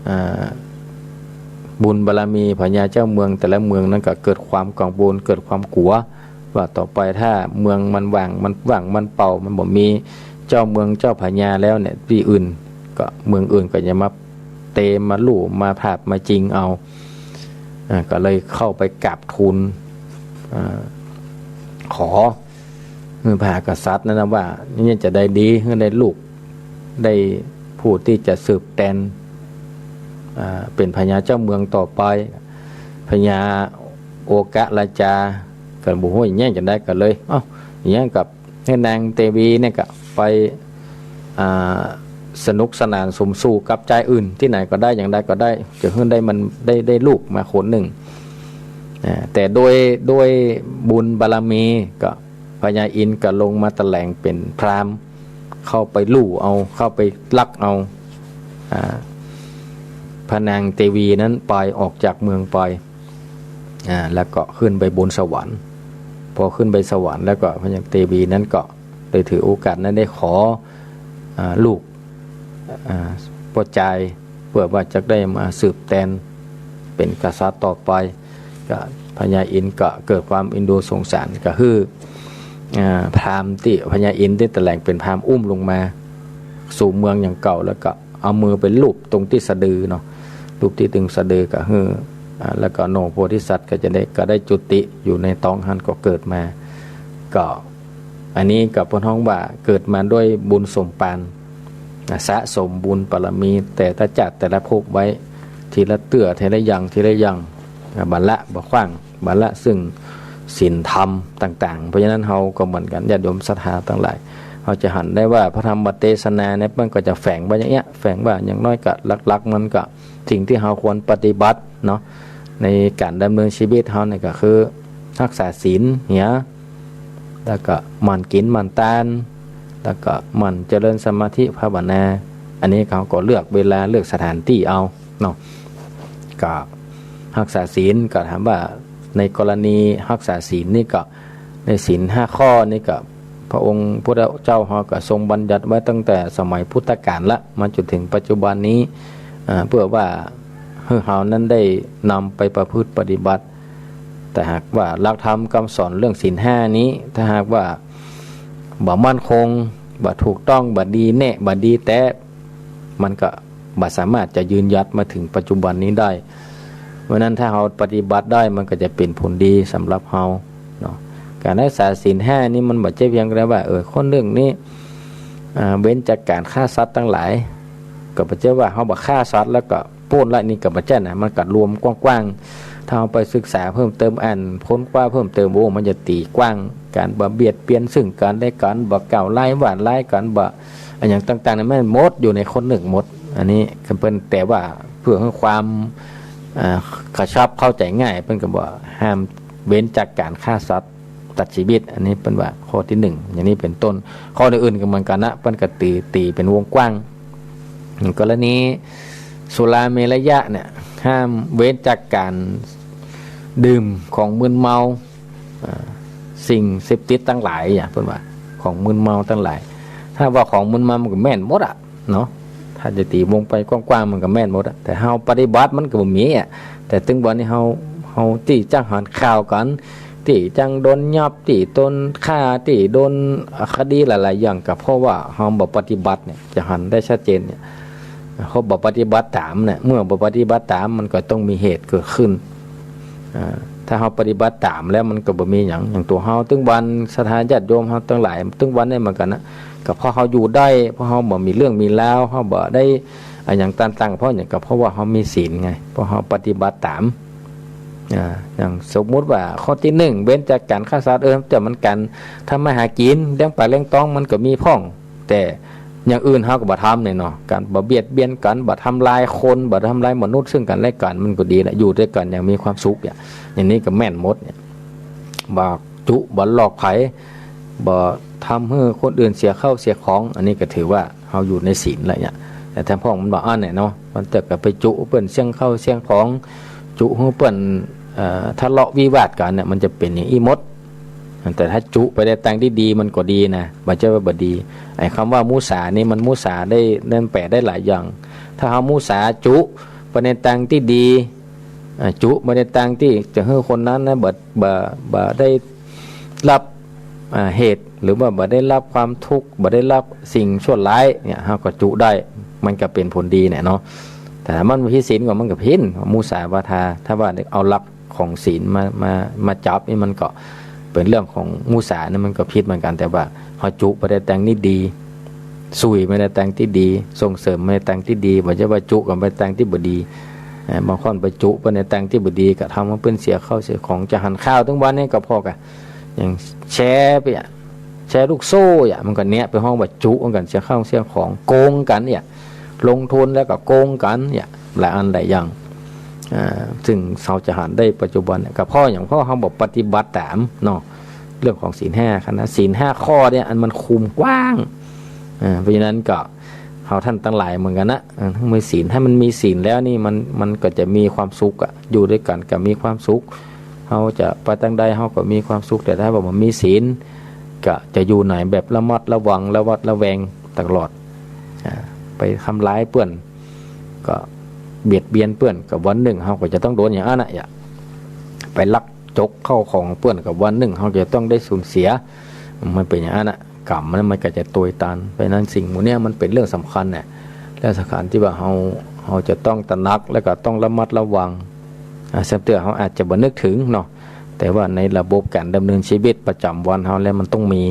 อ่า บุญบารมีพญาเจ้าเมืองแต่ละเมืองนั้นก็เกิดความกังวล เกิดความกั๋ว ว่าต่อไปถ้าเมืองมันว่าง มันว่างมันเปล่า มันบ่มีเจ้าเมืองเจ้าพญาแล้วเนี่ย ตี้อื่นก็ เมืองอื่นก็จะมาเตรียมมาลู่มาผาบมาจิงเอา อ่า ก็เลยเข้าไปกราบทูล อ่า ขอ คือพระมหากษัตริย์นั้นนะว่า เนี่ยจะได้ดี คือได้ลูก ได้ผู้ตี้จะสืบแตน อ่า เป๋นพญาเจ้าเมืองต่อไป พญาโอกะราชา ก็บ่ฮู้แย้งจะใดก็เลย เอ้า แย้งกับ หื้อนางเตวีเนี่ยก็ไป อ่า สนุกสนานสมสู่กับจายอื่นตี้ไหนก็ได้ อย่างใดก็ได้ จะหื้อได้มันได้ ได้ลูกมาคนนึ่ง อ่า แต่โดย โดยบุญบารมีก็พญาอินทร์ก็ลงมาตะแหลงเป๋นพราหมณ์ เข้าไปลู่เอา เข้าไปลักเอา อ่า พระนางเตวีนั้นไป ออกจากเมืองไป อ่า แล้วก็ขึ้นไปบนสวรรค์ พอขึ้นไปสวรรค์แล้วก็พญาเตวีนั้นก็ได้ถือโอกาสนั้นได้ขอ อ่า ลูก อ่า ป้อจาย เปื้อว่าจะได้มาสืบแตนเป๋นกษัตริย์ต่อไป ก็พญาอินทร์ก็เกิดความเอ็นดูสงสาร ก็หื้อ อ่า พราหมณ์ตี้พญาอินทร์ตี้ตะแหลงเป๋นพราหมณ์อุ้มลงมา สู่เมืองอย่างเก่า แล้วก็เอามือไปลูบตรงตี้สะดือเนาะ ลูบตี้ตึงสะดือก็หื้อ อ่า แล้วก็โนโพธิสัตว์ก็จะได้ ก็ได้จุติอยู่ในต๊องหั้นก็เกิดมา ก็ อันนี้ก็เปิ้นฮ้องว่าเกิดมาด้วยบุญสมปาน อ่า สะสมบุญบารมีแต่ละจาติแต่ละภพไว้ ทีละเตื้อ ทีละอย่าง ทีละอย่าง อ่า บัลละบ่ขว้าง บัลละซึ่งศีลธรรมต่างๆ เพราะฉะนั้นเฮาก็เหมือนกั๋น ญาติโยมศรัทธาตังหลาย เฮาจะหันได้ว่าพระธรรมเตสนาเนี่ย มันก็จะแฝงไว้อย่างเงี้ย แฝงว่าอย่างน้อยก็หลักๆ มันก็สิ่งตี้เฮาควรปฏิบัติเนาะ ในก๋านดำเนินชีวิตเฮาเนี่ยก็คือ ฮักษาศีลเหีย แล้วก็หมั่นกิ๋นหมั่นตาน แล้วก็หมั่นเจริญสมาธิภาวนา อันนี้เขาก็เลือกเวลาเลือกสถานตี้เอาเนาะ ก็ฮักษาศีล ก็ถามว่าในกรณีฮักษาศีลนี่ก็ ในศีลห้าข้อนี่ก็ พระองค์พุทธเจ้าเฮาก็ทรงบัญญัติไว้ตั้งแต่สมัยพุทธกาลละ มาจนถึงปัจจุบันนี้ อ่า เปื้อว่าหื้อเฮานั้นได้นำไปประพฤติปฏิบัติ แต่หากว่าหลักธรรมกำสอนเรื่องศีลห้านี้ ถ้าหากว่าบ่มั่นคง บ่ถูกต้อง บ่ดีแน่ บ่ดีแต๊ มันก็บ่สามารถจะยืนหยัดมาถึงปัจจุบันนี้ได้ เพราะฉะนั้นถ้าเฮาปฏิบัติได้ มันก็จะเป๋นผลดีสำหรับเฮาเนาะ ก๋านฮักษาศีลห้านี้มันบ่ใจ้เพียงแต่ว่า เออ คนนึ่งนี้ อ่า เว้นจากก๋านฆ่าสัตว์ตังหลาย ก็บ่ใจ้ว่าเฮาบ่ฆ่าสัตว์แล้วก็ ป๊นละ นี่ก็บ่ใจ้นะ มันก็รวมกว้างๆ ถ้าเฮาไปศึกษาเพิ่มเติม อ่านค้นคว้าเพิ่มเติม โอ้ มันจะตีกว้าง ก๋านบ่เบียดเบียนซึ่งกั๋นและกั๋น บ่กล่าวร้ายว่าร้ายกั๋น บ่อะหยังต่างๆ นี่มันหมดอยู่ในคนนึ่งหมด อันนี้คือเปิ้น แต่ว่าเปื้อหื้อความ อ่า กระชับเข้าใจ๋ง่าย เปิ้นก็บอกห้ามเว้นจากก๋านฆ่าสัตว์ ตัดชีวิต อันนี้เปิ้นว่าข้อตี้นึ่ง อย่างนี้เป๋นต้น ข้ออื่นๆ ก็เหมือนกั๋นนะ เปิ้นก็ตี ตีเป๋นวงกว้าง กรณีสุราเมรยะเนี่ย ห้ามเว้นจากก๋านดื่มของมึนเมา อ่า สิ่งเสพติดตังหลายอะ เปิ้นว่าของมึนเมาตังหลาย ถ้าว่าของมึนเมามันก็แม่นหมดอะเนาะ ถ้าจะตีวงไปกว้างๆ มันก็แม่นหมดอะ แต่เฮาปฏิบัติมันก็บ่มีอะ แต่ตึงบ่านี้เฮา เฮาตี้จักหันข่าวกั๋น ตี้จักโดนยับ ตี้โดนฆ่า ตี้โดนคดีหลายๆ อย่าง ก็เพราะว่าเฮาบ่ปฏิบัติเนี่ย จะหันได้ชัดเจนเนี่ย เฮาบ่ปฏิบัติต๋ามเนี่ย เมื่อบ่ปฏิบัติต๋าม มันก็ต้องมีเหตุเกิดขึ้น อ่า ถ้าเฮาปฏิบัติต๋ามแล้วมันก็บ่มีหยัง อย่างตั๋วเฮาตึงบ่า ศรัทธาญาติโยมเฮาตังหลาย ตึงบ่าเนี่ยเหมือนกั๋นนะ ก็เพราะเฮาอยู่ได้ เพราะเฮาบ่มีเรื่องมีราว เฮาบ่ได้อะหยังต่างๆ เพราะหยัง ก็เพราะว่าเฮามีศีลไง เพราะเฮาปฏิบัติต๋าม อ่า อย่างสมมุติว่าข้อตี้นึ่ง เว้นจากก๋านฆ่าสัตว์ เออ แต่มันก๋านทำมาหากิ๋น เลี้ยงปากเลี้ยงต๊องมันก็มีพ่อง แต่อย่างอื่นเฮาก็บ่ทำเนี่ยเนาะ ก๋านบ่เบียดเบียนกั๋น บ่ทำลายคน บ่ทำลายมนุษย์ซึ่งกั๋นและกั๋น มันก็ดีละ อยู่ตวยกั๋นอย่างมีความสุขเนี่ย อย่างนี้ก็แม่นหมดเนี่ย บ่จุ บ่ลอกใผ บ่ทำหื้อคนอื่นเสียข้าวเสียของ อันนี้ก็ถือว่าเฮาอยู่ในศีลแล้วเนี่ย แต่ถ้าพ่องมันบ่อั้นเนี่ยเนาะ มันจะก็ไปจุเปิ้นเสี้ยงข้าวเสี้ยงของ จุหื้อเปิ้น เอ่อ ทะเลาะวิวาทกั๋นเนี่ย มันจะเป๋นอย่างอี้หมด แต่ถ้าจุไปในตางตี้ดีมันก็ดีนะ บ่ใจ้ว่าบ่ดี ไอ้กำว่ามุสานี่มันมุสาได้ นั่นแปลได้หลายอย่าง ถ้าเฮามุสาจุไปในตางตี้ดี อ่า จุไปในตางตี้จะหื้อคนนั้นนะ บ่ บ่ บ่ได้รับ อ่า เหตุ หรือว่าบ่ได้รับความทุกข์ บ่ได้รับสิ่งชั่วร้ายเนี่ย เฮาก็จุได้ มันก็เป๋นผลดีเนี่ยเนาะ แต่ถ้ามันผิดศีลก็มันก็ผิด มุสาวาทา ถ้าว่าเอาหลัก ของศีลมา มา มาจับนี่มันก็เป๋นเรื่องของมุสาเนี่ยมันก็ผิดเหมือนกั๋น แต่ว่าเฮาจุไปในตางตี้ดี สุยไปในตางตี้ดี ส่งเสริมไปในตางตี้ดี บ่ใจ้ว่าจุ๊กำไปตางตี้บ่ดี เอ่อ บางคนไปจุ๊กไปในตางตี้บ่ดี ก็ทำหื้อเปิ้นเสียเข้าเสียของ จะหันข่าวตึงวันนี้ก็ปอกั๋น อย่างแชร์ไปอะ แชร์ลูกโซ่อะ มันก็เนี้ย ไปฮ้องว่าจุ๊กกั๋น เสียเข้าเสียของ โกงกั๋นเนี่ย ลงทุนแล้วก็โกงกั๋นเนี่ย หลายอันหลายอย่าง อ่า ซึ่งเฮาจะหันได้ปัจจุบันเนี่ย ก็เพราะหยัง เพราะเฮาบ่ปฏิบัติต๋ามเนาะ เรื่องของศีลห้าค่ะนะ ศีลห้าข้อเนี่ย อันมันคุมกว้าง อ่า เพราะฉะนั้นก็ เฮาท่านตังหลายเหมือนกั๋นนะ เออ มีศีล ถ้ามันมีศีลแล้วนี่มัน มันก็จะมีความสุขอะ อยู่ตวยกั๋นก็มีความสุข เฮาจะไปตางใดเฮาก็มีความสุข แต่ถ้าว่าบ่มีศีล ก็จะอยู่ในแบบระมัดระวัง ระวัดระแวงตลอด อ่า ไปทำร้ายเปิ้น ก็เบียดเบียนเปิ้น ก็วันนึ่งเฮาก็จะต้องโดนอย่างอั้นน่ะ อย่าไปลักจกเข้าของเปิ้น ก็วันนึ่งเฮาจะต้องได้สูญเสีย มันเป๋นอย่างอั้นน่ะ กรรมมัน มันก็จะตวยตาน เพราะฉะนั้นสิ่งหมู่เนี้ยมันเป๋นเรื่องสำคัญน่ะ เรื่องสำคัญตี้ว่าเฮา เฮาจะต้องตระหนัก แล้วก็ต้องระมัดระวัง อ่า แซมเตื้อเฮาอาจจะบ่นึกเถิงเนาะ แต่ว่าในระบบก๋านดำเนินชีวิตประจ๋ำวันเฮาแล้วมันต้องมี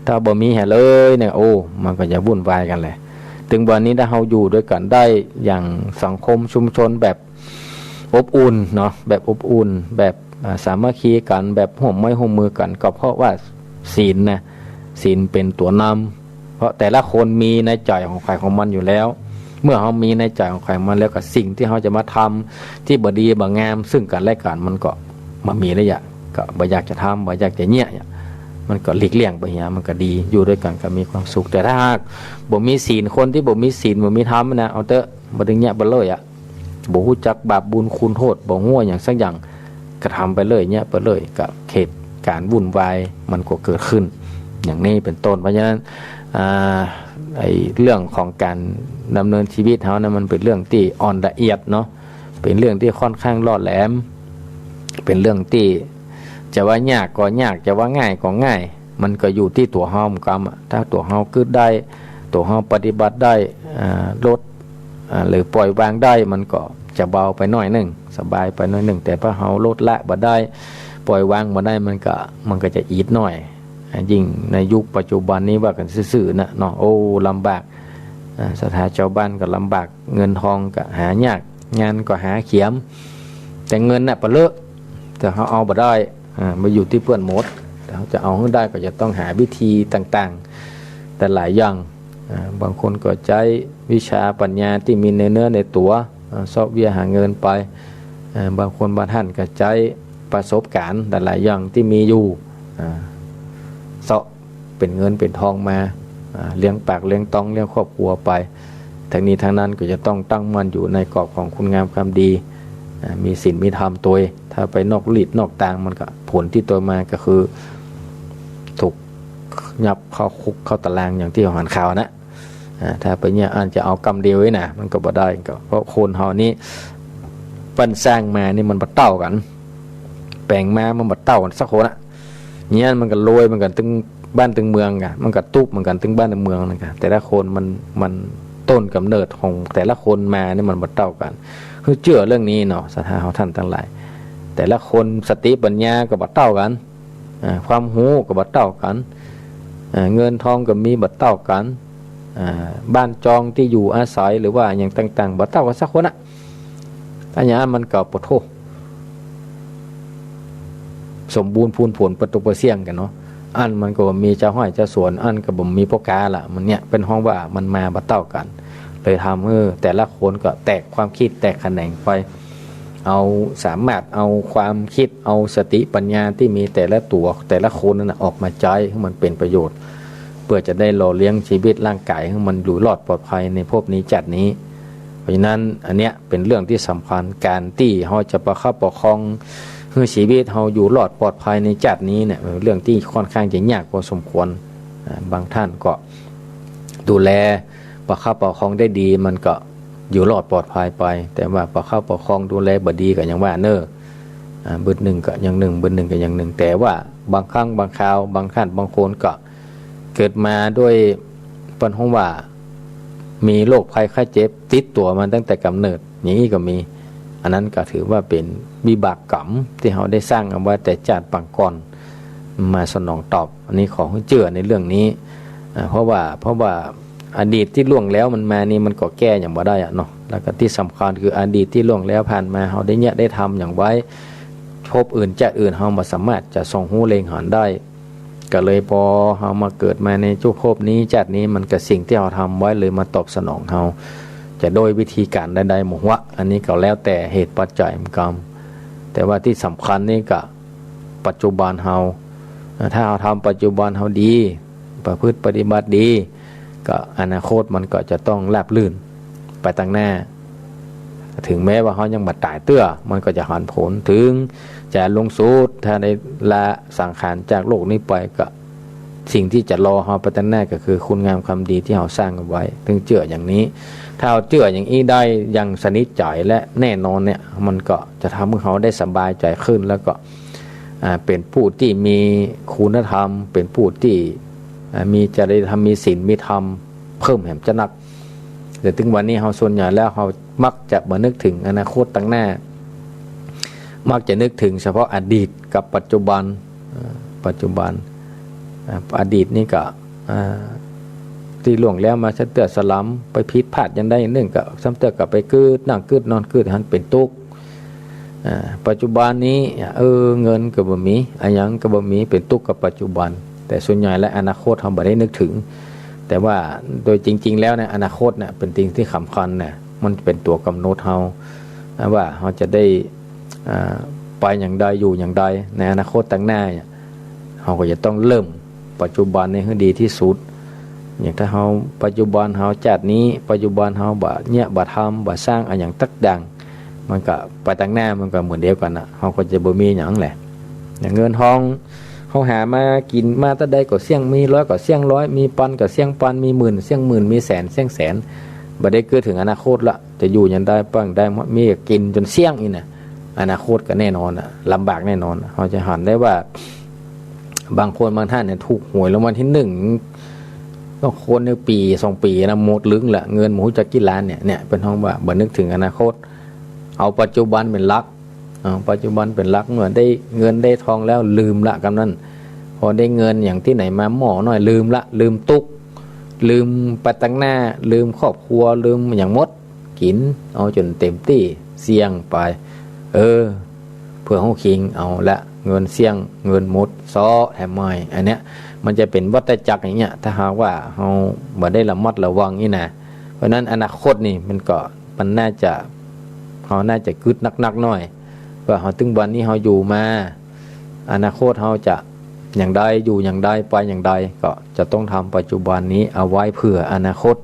ถ้าบ่มีแหละเลยเนี่ย โอ้ มันก็จะวุ่นวายกั๋นแหละ ตึงวันนี้ถ้าเฮาอยู่ตวยกั๋นได้อย่างสังคมชุมชนแบบ อบอุ่นเนาะ แบบอบอุ่น แบบ อ่า สามัคคีกั๋น แบบฮ่วมไม้ฮ่วมมือกั๋น ก็เพราะว่าศีลนะ ศีลเป๋นตั๋วนำ เพราะแต่ละคนมีในใจ๋ของใผของมันอยู่แล้ว เมื่อเฮามีในใจ๋ของใผของมันแล้ว ก็สิ่งตี้เฮาจะมาทำตี้บ่ดีบ่งามซึ่งกั๋นและกั๋น มันก็บ่มีแล้ว อย่า ก็บ่อยากจะทำ บ่อยากจะเยียะ มันก็หลีกเลี่ยงไปเหีย มันก็ดี อยู่ตวยกั๋นก็มีความสุข แต่ถ้าหากบ่มีศีล คนตี้บ่มีศีล บ่มีธรรมนะ เอาเต๊อะ บ่ต้องเยียะไปเลยอะ บ่ฮู้จักบาปบุญคุณโต้ษ บ่ฮู้หยังสักอย่าง กระทำไปเลย เยียะไปเลย ก็เหตุก๋ารณ์วุ่นวายมันก็เกิดขึ้น อย่างนี้เป๋นต้น เพราะฉะนั้น อ่า ไอ้เรื่องของก๋านดำเนินชีวิตเฮานะ มันเป๋นเรื่องตี้อ่อนละเอียดเนาะ เป๋นเรื่องตี้ค่อนข้างล่อแหลม เป๋นเรื่องตี้จะว่ายากก็ยาก จะว่าง่ายก็ง่าย มันก็อยู่ตี้ตั๋วเฮาเหมือนกั๋นอะ ถ้าตั๋วเฮากึ๊ดได้ ตั๋วเฮาปฏิบัติได้ อ่า ลด อ่า หรือปล่อยวางได้ มันก็จะเบาไปหน้อยนึ่ง สบายไปหน้อยนึ่ง แต่ถ้าเฮาลดละบ่ได้ ปล่อยวางบ่ได้ มันก็ มันก็จะอีดหน้อย อ่า ยิ่งในยุคปัจจุบันนี้ว่ากั๋นซื่อๆ นะเนาะ โอ้ ลำบาก อ่า ศรัทธาจาวบ้านก็ลำบาก เงินทองก็หายาก งานก็หาเขียม แต่เงินน่ะปะเลอะ แต่เฮาเอาบ่ได้ อ่า มันอยู่ตี้เปิ้นหมด แต่เฮาจะเอาหื้อได้ก็จะต้องหาวิธีต่างๆ แต่หลายอย่าง อ่า บางคนก็ใจ๊วิชาปัญญาตี้มีในเนื้อในตั๋ว อ่า เซาะเวียหาเงินไป อ่า บางคนบางท่านก็ใจ๊ประสบก๋ารณ์หลายๆ อย่างตี้มีอยู่ อ่า เซาะเป๋นเงินเป๋นทองมา อ่า เลี้ยงปากเลี้ยงต๊องเลี้ยงครอบครัวไป ทั้งนี้ทั้งนั้นก็จะต้องตั้งมั่นอยู่ในกรอบของคุณงามความดี อ่า มีศีลมีธรรมตวย ถ้าไปนอกลีดนอกตาง มันก็ผลตี้ตวยมาก็คือ ถูกยับเข้าคุกเข้าตารางอย่างตี้เฮาหันข่าวนะ อ่า ถ้าไปเยียะอั้นจะเอากำเดียวนี่นะ มันก็บ่ได้ ก็เพราะคนเฮานี่เปิ้นสร้างมานี่มันบ่เต้ากั๋น แป๋งมามันบ่เต้ากั๋นสักคนอะ เยียะมันก็รวยเหมือนกั๋นตึงบ้านตึงเมืองกะ มันก็ตุ๊กข์เหมือนกั๋นตึงบ้านตึงเมืองนั่นกะ แต่ละคนมัน มันต้นกำเนิดของแต่ละคนมานี่มันบ่เต้ากั๋น หื้อเจื้อเรื่องนี้เนาะ ศรัทธาเฮาท่านตังหลาย แต่ละคนสติปัญญาก็บ่เต้ากั๋น อ่า ความฮู้ก็บ่เต้ากั๋น อ่า เงินทองก็มีบ่เต้ากั๋น อ่า บ้านจองตี้อยู่อาศัยหรือว่าหยังต่างๆ บ่เต้ากั๋นสักคนอะ อันอย่างอั้นมันก็ปะโถ สมบูรณ์พูนผลปะตุกปะเสี้ยงกั๋นเนาะ อั้นมันก็บ่มีเจ้าไฮ่เจ้าสวน อั้นก็บ่มีป้อก๊าละ มันเนี่ยเปิ้นฮ้องว่ามันมาบ่เต้ากั๋น เลยทำหื้อแต่ละคนก็แตกความคิดแตกแขนงไป เอา สามารถเอาความคิด เอาสติปัญญาตี้มีแต่ละตั๋วแต่ละคนนั่นน่ะ ออกมาใจ๊หื้อมันเป๋นประโยชน์ เปื้อจะได้หล่อเลี้ยงชีวิตร่างก๋ายหื้อมันอยู่รอดปลอดภัยในภพนี้จาตินี้ เพราะฉะนั้นอันเนี้ยเป๋นเรื่องตี้สำคัญ ก๋านตี้เฮาจะประคับประคองหื้อชีวิตเฮาอยู่รอดปลอดภัยในจาตินี้เนี่ย เป๋นเรื่องตี้ค่อนข้างจะยากพอสมควร อ่า บางท่านก็ดูแลประคับประคองได้ดี มันก็อยู่รอดปลอดภัยไป แต่ว่าประคับประคองดูแลบ่ดีก็อย่างว่าเน่อ อ่า บึดนึ่งก็อย่างนึ่ง บึดนึ่งก็อย่างนึ่ง แต่ว่าบางครั้งบางคราว บางท่านบางคนก็เกิดมาด้วย เปิ้นฮ้องว่า มีโรคภัยไข้เจ็บติดตั๋วมาตั้งแต่กำเนิด อย่างนี้ก็มี อันนั้นก็ถือว่าเป๋นวิบากกรรมตี้เฮาได้สร้างเอาไว้แต่จาติปางก่อน มาสนองตอบ อันนี้ขอหื้อเจื้อในเรื่องนี้ อ่า เพราะว่า เพราะว่า อดีตตี้ล่วงแล้วมันมานี่มันก็แก้หยังบ่ได้อะเนาะ แล้วก็ตี้สำคัญคืออดีตตี้ล่วงแล้วผ่านมาเฮาได้เยียะได้ทำหยังไว้ ภพอื่นชาติอื่นเฮาบ่สามารถจะส่องฮู้เล็งหันได้ ก็เลยปอเฮามาเกิดมาในจุภพนี้ชาตินี้มันก็สิ่งตี้เฮาทำไว้เลยมาตอบสนองเฮา จะโดยวิธีก๋านใดๆ หมู่หั้ว อันนี้ก็แล้วแต่เหตุปัจจัยมันกำ แต่ว่าตี้สำคัญนี่ก็ปัจจุบันเฮา ถ้าเฮาทำปัจจุบันเฮาดี ประพฤติปฏิบัติดี ก็อนาคตมันก็จะต้องราบรื่นไปตังหน้า ถึงแม้ว่าเฮายังบ่ต๋ายเตื้อ มันก็จะหันผล ถึงจะลงสุด ถ้าได้ละสังขารจากโลกนี้ไป ก็สิ่งตี้จะรอเฮาไปตังหน้าก็คือคุณงามความดีตี้เฮาสร้างเอาไว้ เฮาเจื้ออย่างนี้ ถ้าเฮาเจื้ออย่างอี้ได้อย่างสนิทใจ๋และแน่นอนเนี่ย มันก็จะทำหื้อเฮาได้สบายใจ๋ขึ้น แล้วก็ อ่า เป๋นผู้ตี้มีคุณธรรม เป๋นผู้ตี้ อ่า มีจริยธรรม มีศีล มีธรรม เพิ่มแหมจะนัก แต่เถิงวันนี้เฮาส่วนใหญ่แล้วเฮามักจะบ่นึกเถิงอนาคตตังหน้า มักจะนึกเถิงเฉพาะอดีตกับปัจจุบัน อ่า ปัจจุบัน อ่า อดีตนี่ก็ อ่า ตี้ล่วงแล้วมาซะเตื้อสะหลำ ไปผิดพลาดหยังใดหนึ่งก็ซ้ำเตื้อก็ไปกึ๊ดนั่งกึ๊ดนอนกึ๊ดหั้นเป๋นตุ๊กข์ อ่า ปัจจุบันนี้ เออ เงินก็บ่มี อะหยังก็บ่มี เป๋นตุ๊กข์กับปัจจุบัน แต่ส่วนใหญ่แล้วอนาคตเฮาบ่ได้นึกเถิง แต่ว่าโดยจริงๆ แล้วเนี่ย อนาคตเนี่ยเป๋นสิ่งตี้สำคัญนะ มันเป๋นตั๋วกำหนดเฮา ว่าเฮาจะได้ อ่า ไปอย่างใด อยู่อย่างใด ในอนาคตตังหน้าเนี่ย เฮาก็จะต้องเริ่มปัจจุบันนี้หื้อดีตี้สุด อย่างถ้าเฮาปัจจุบันเฮาชาตินี้ ปัจจุบันเฮาบ่เยียะบ่ทำ บ่สร้างอะหยังสักอย่าง มันก็ไปตังหน้ามันก็เหมือนเดียวกั๋นน่ะ เฮาก็จะบ่มีหยังแหละ อย่างเงินทองเฮาหามากิ๋นมาเต้าใดก็เสี้ยง มีร้อยก็เสี้ยงร้อย มีปันก็เสี้ยงปัน มีหมื่นเสี้ยงหมื่น มีแสนเสี้ยงแสน บ่ได้กึ๊ดเถิงอนาคตละ จะอยู่อย่างใด ไปอย่างใด มีก็กิ๋นจ๋นเสี้ยงอี้นะ อนาคตก็แน่นอนน่ะ ลำบากแน่นอน เฮาจะหันได้ว่า บางคนบางท่านเนี่ยถูกหวยรางวัลตี้หนึ่ง บางคนเนี่ยปี๋สองปี๋นะ หมดลึงละ เงินบ่ฮู้จักกี่ล้านเนี่ย เนี่ยเปิ้นฮ้องว่าบ่นึกเถิงอนาคต เอาปัจจุบันเป๋นหลัก เอาปัจจุบันเป๋นหลัก เมื่อได้เงินได้ทองแล้วลืมละกำนั้น พอได้เงินอย่างตี้ไหนมาหม้อน้อยลืมละ ลืมตุ๊กข์ ลืมไปตังหน้า ลืมครอบครัว ลืมอะหยังหมด กิ๋นเอาจ๋นเต๋มตี้ เสี้ยงไป เออ เปื้อฮู้คิง เอาละ เงินเสี้ยง เงินหมด เซาะแถมใหม่ อันเนี้ย มันจะเป๋นวัฏจักรอย่างเงี้ย ถ้าหากว่าเฮาบ่ได้ระมัดระวังนี่นะ เพราะฉะนั้นอนาคตนี่มันก็ มันน่าจะ เฮาน่าจะกึ๊ดนักๆ หน่อย ว่าเฮาเถิงวันนี้เฮาอยู่มา อนาคตเฮาจะอย่างใด อยู่อย่างใด ไปอย่างใด ก็จะต้องทำปัจจุบันนี้เอาไว้เผื่ออนาคต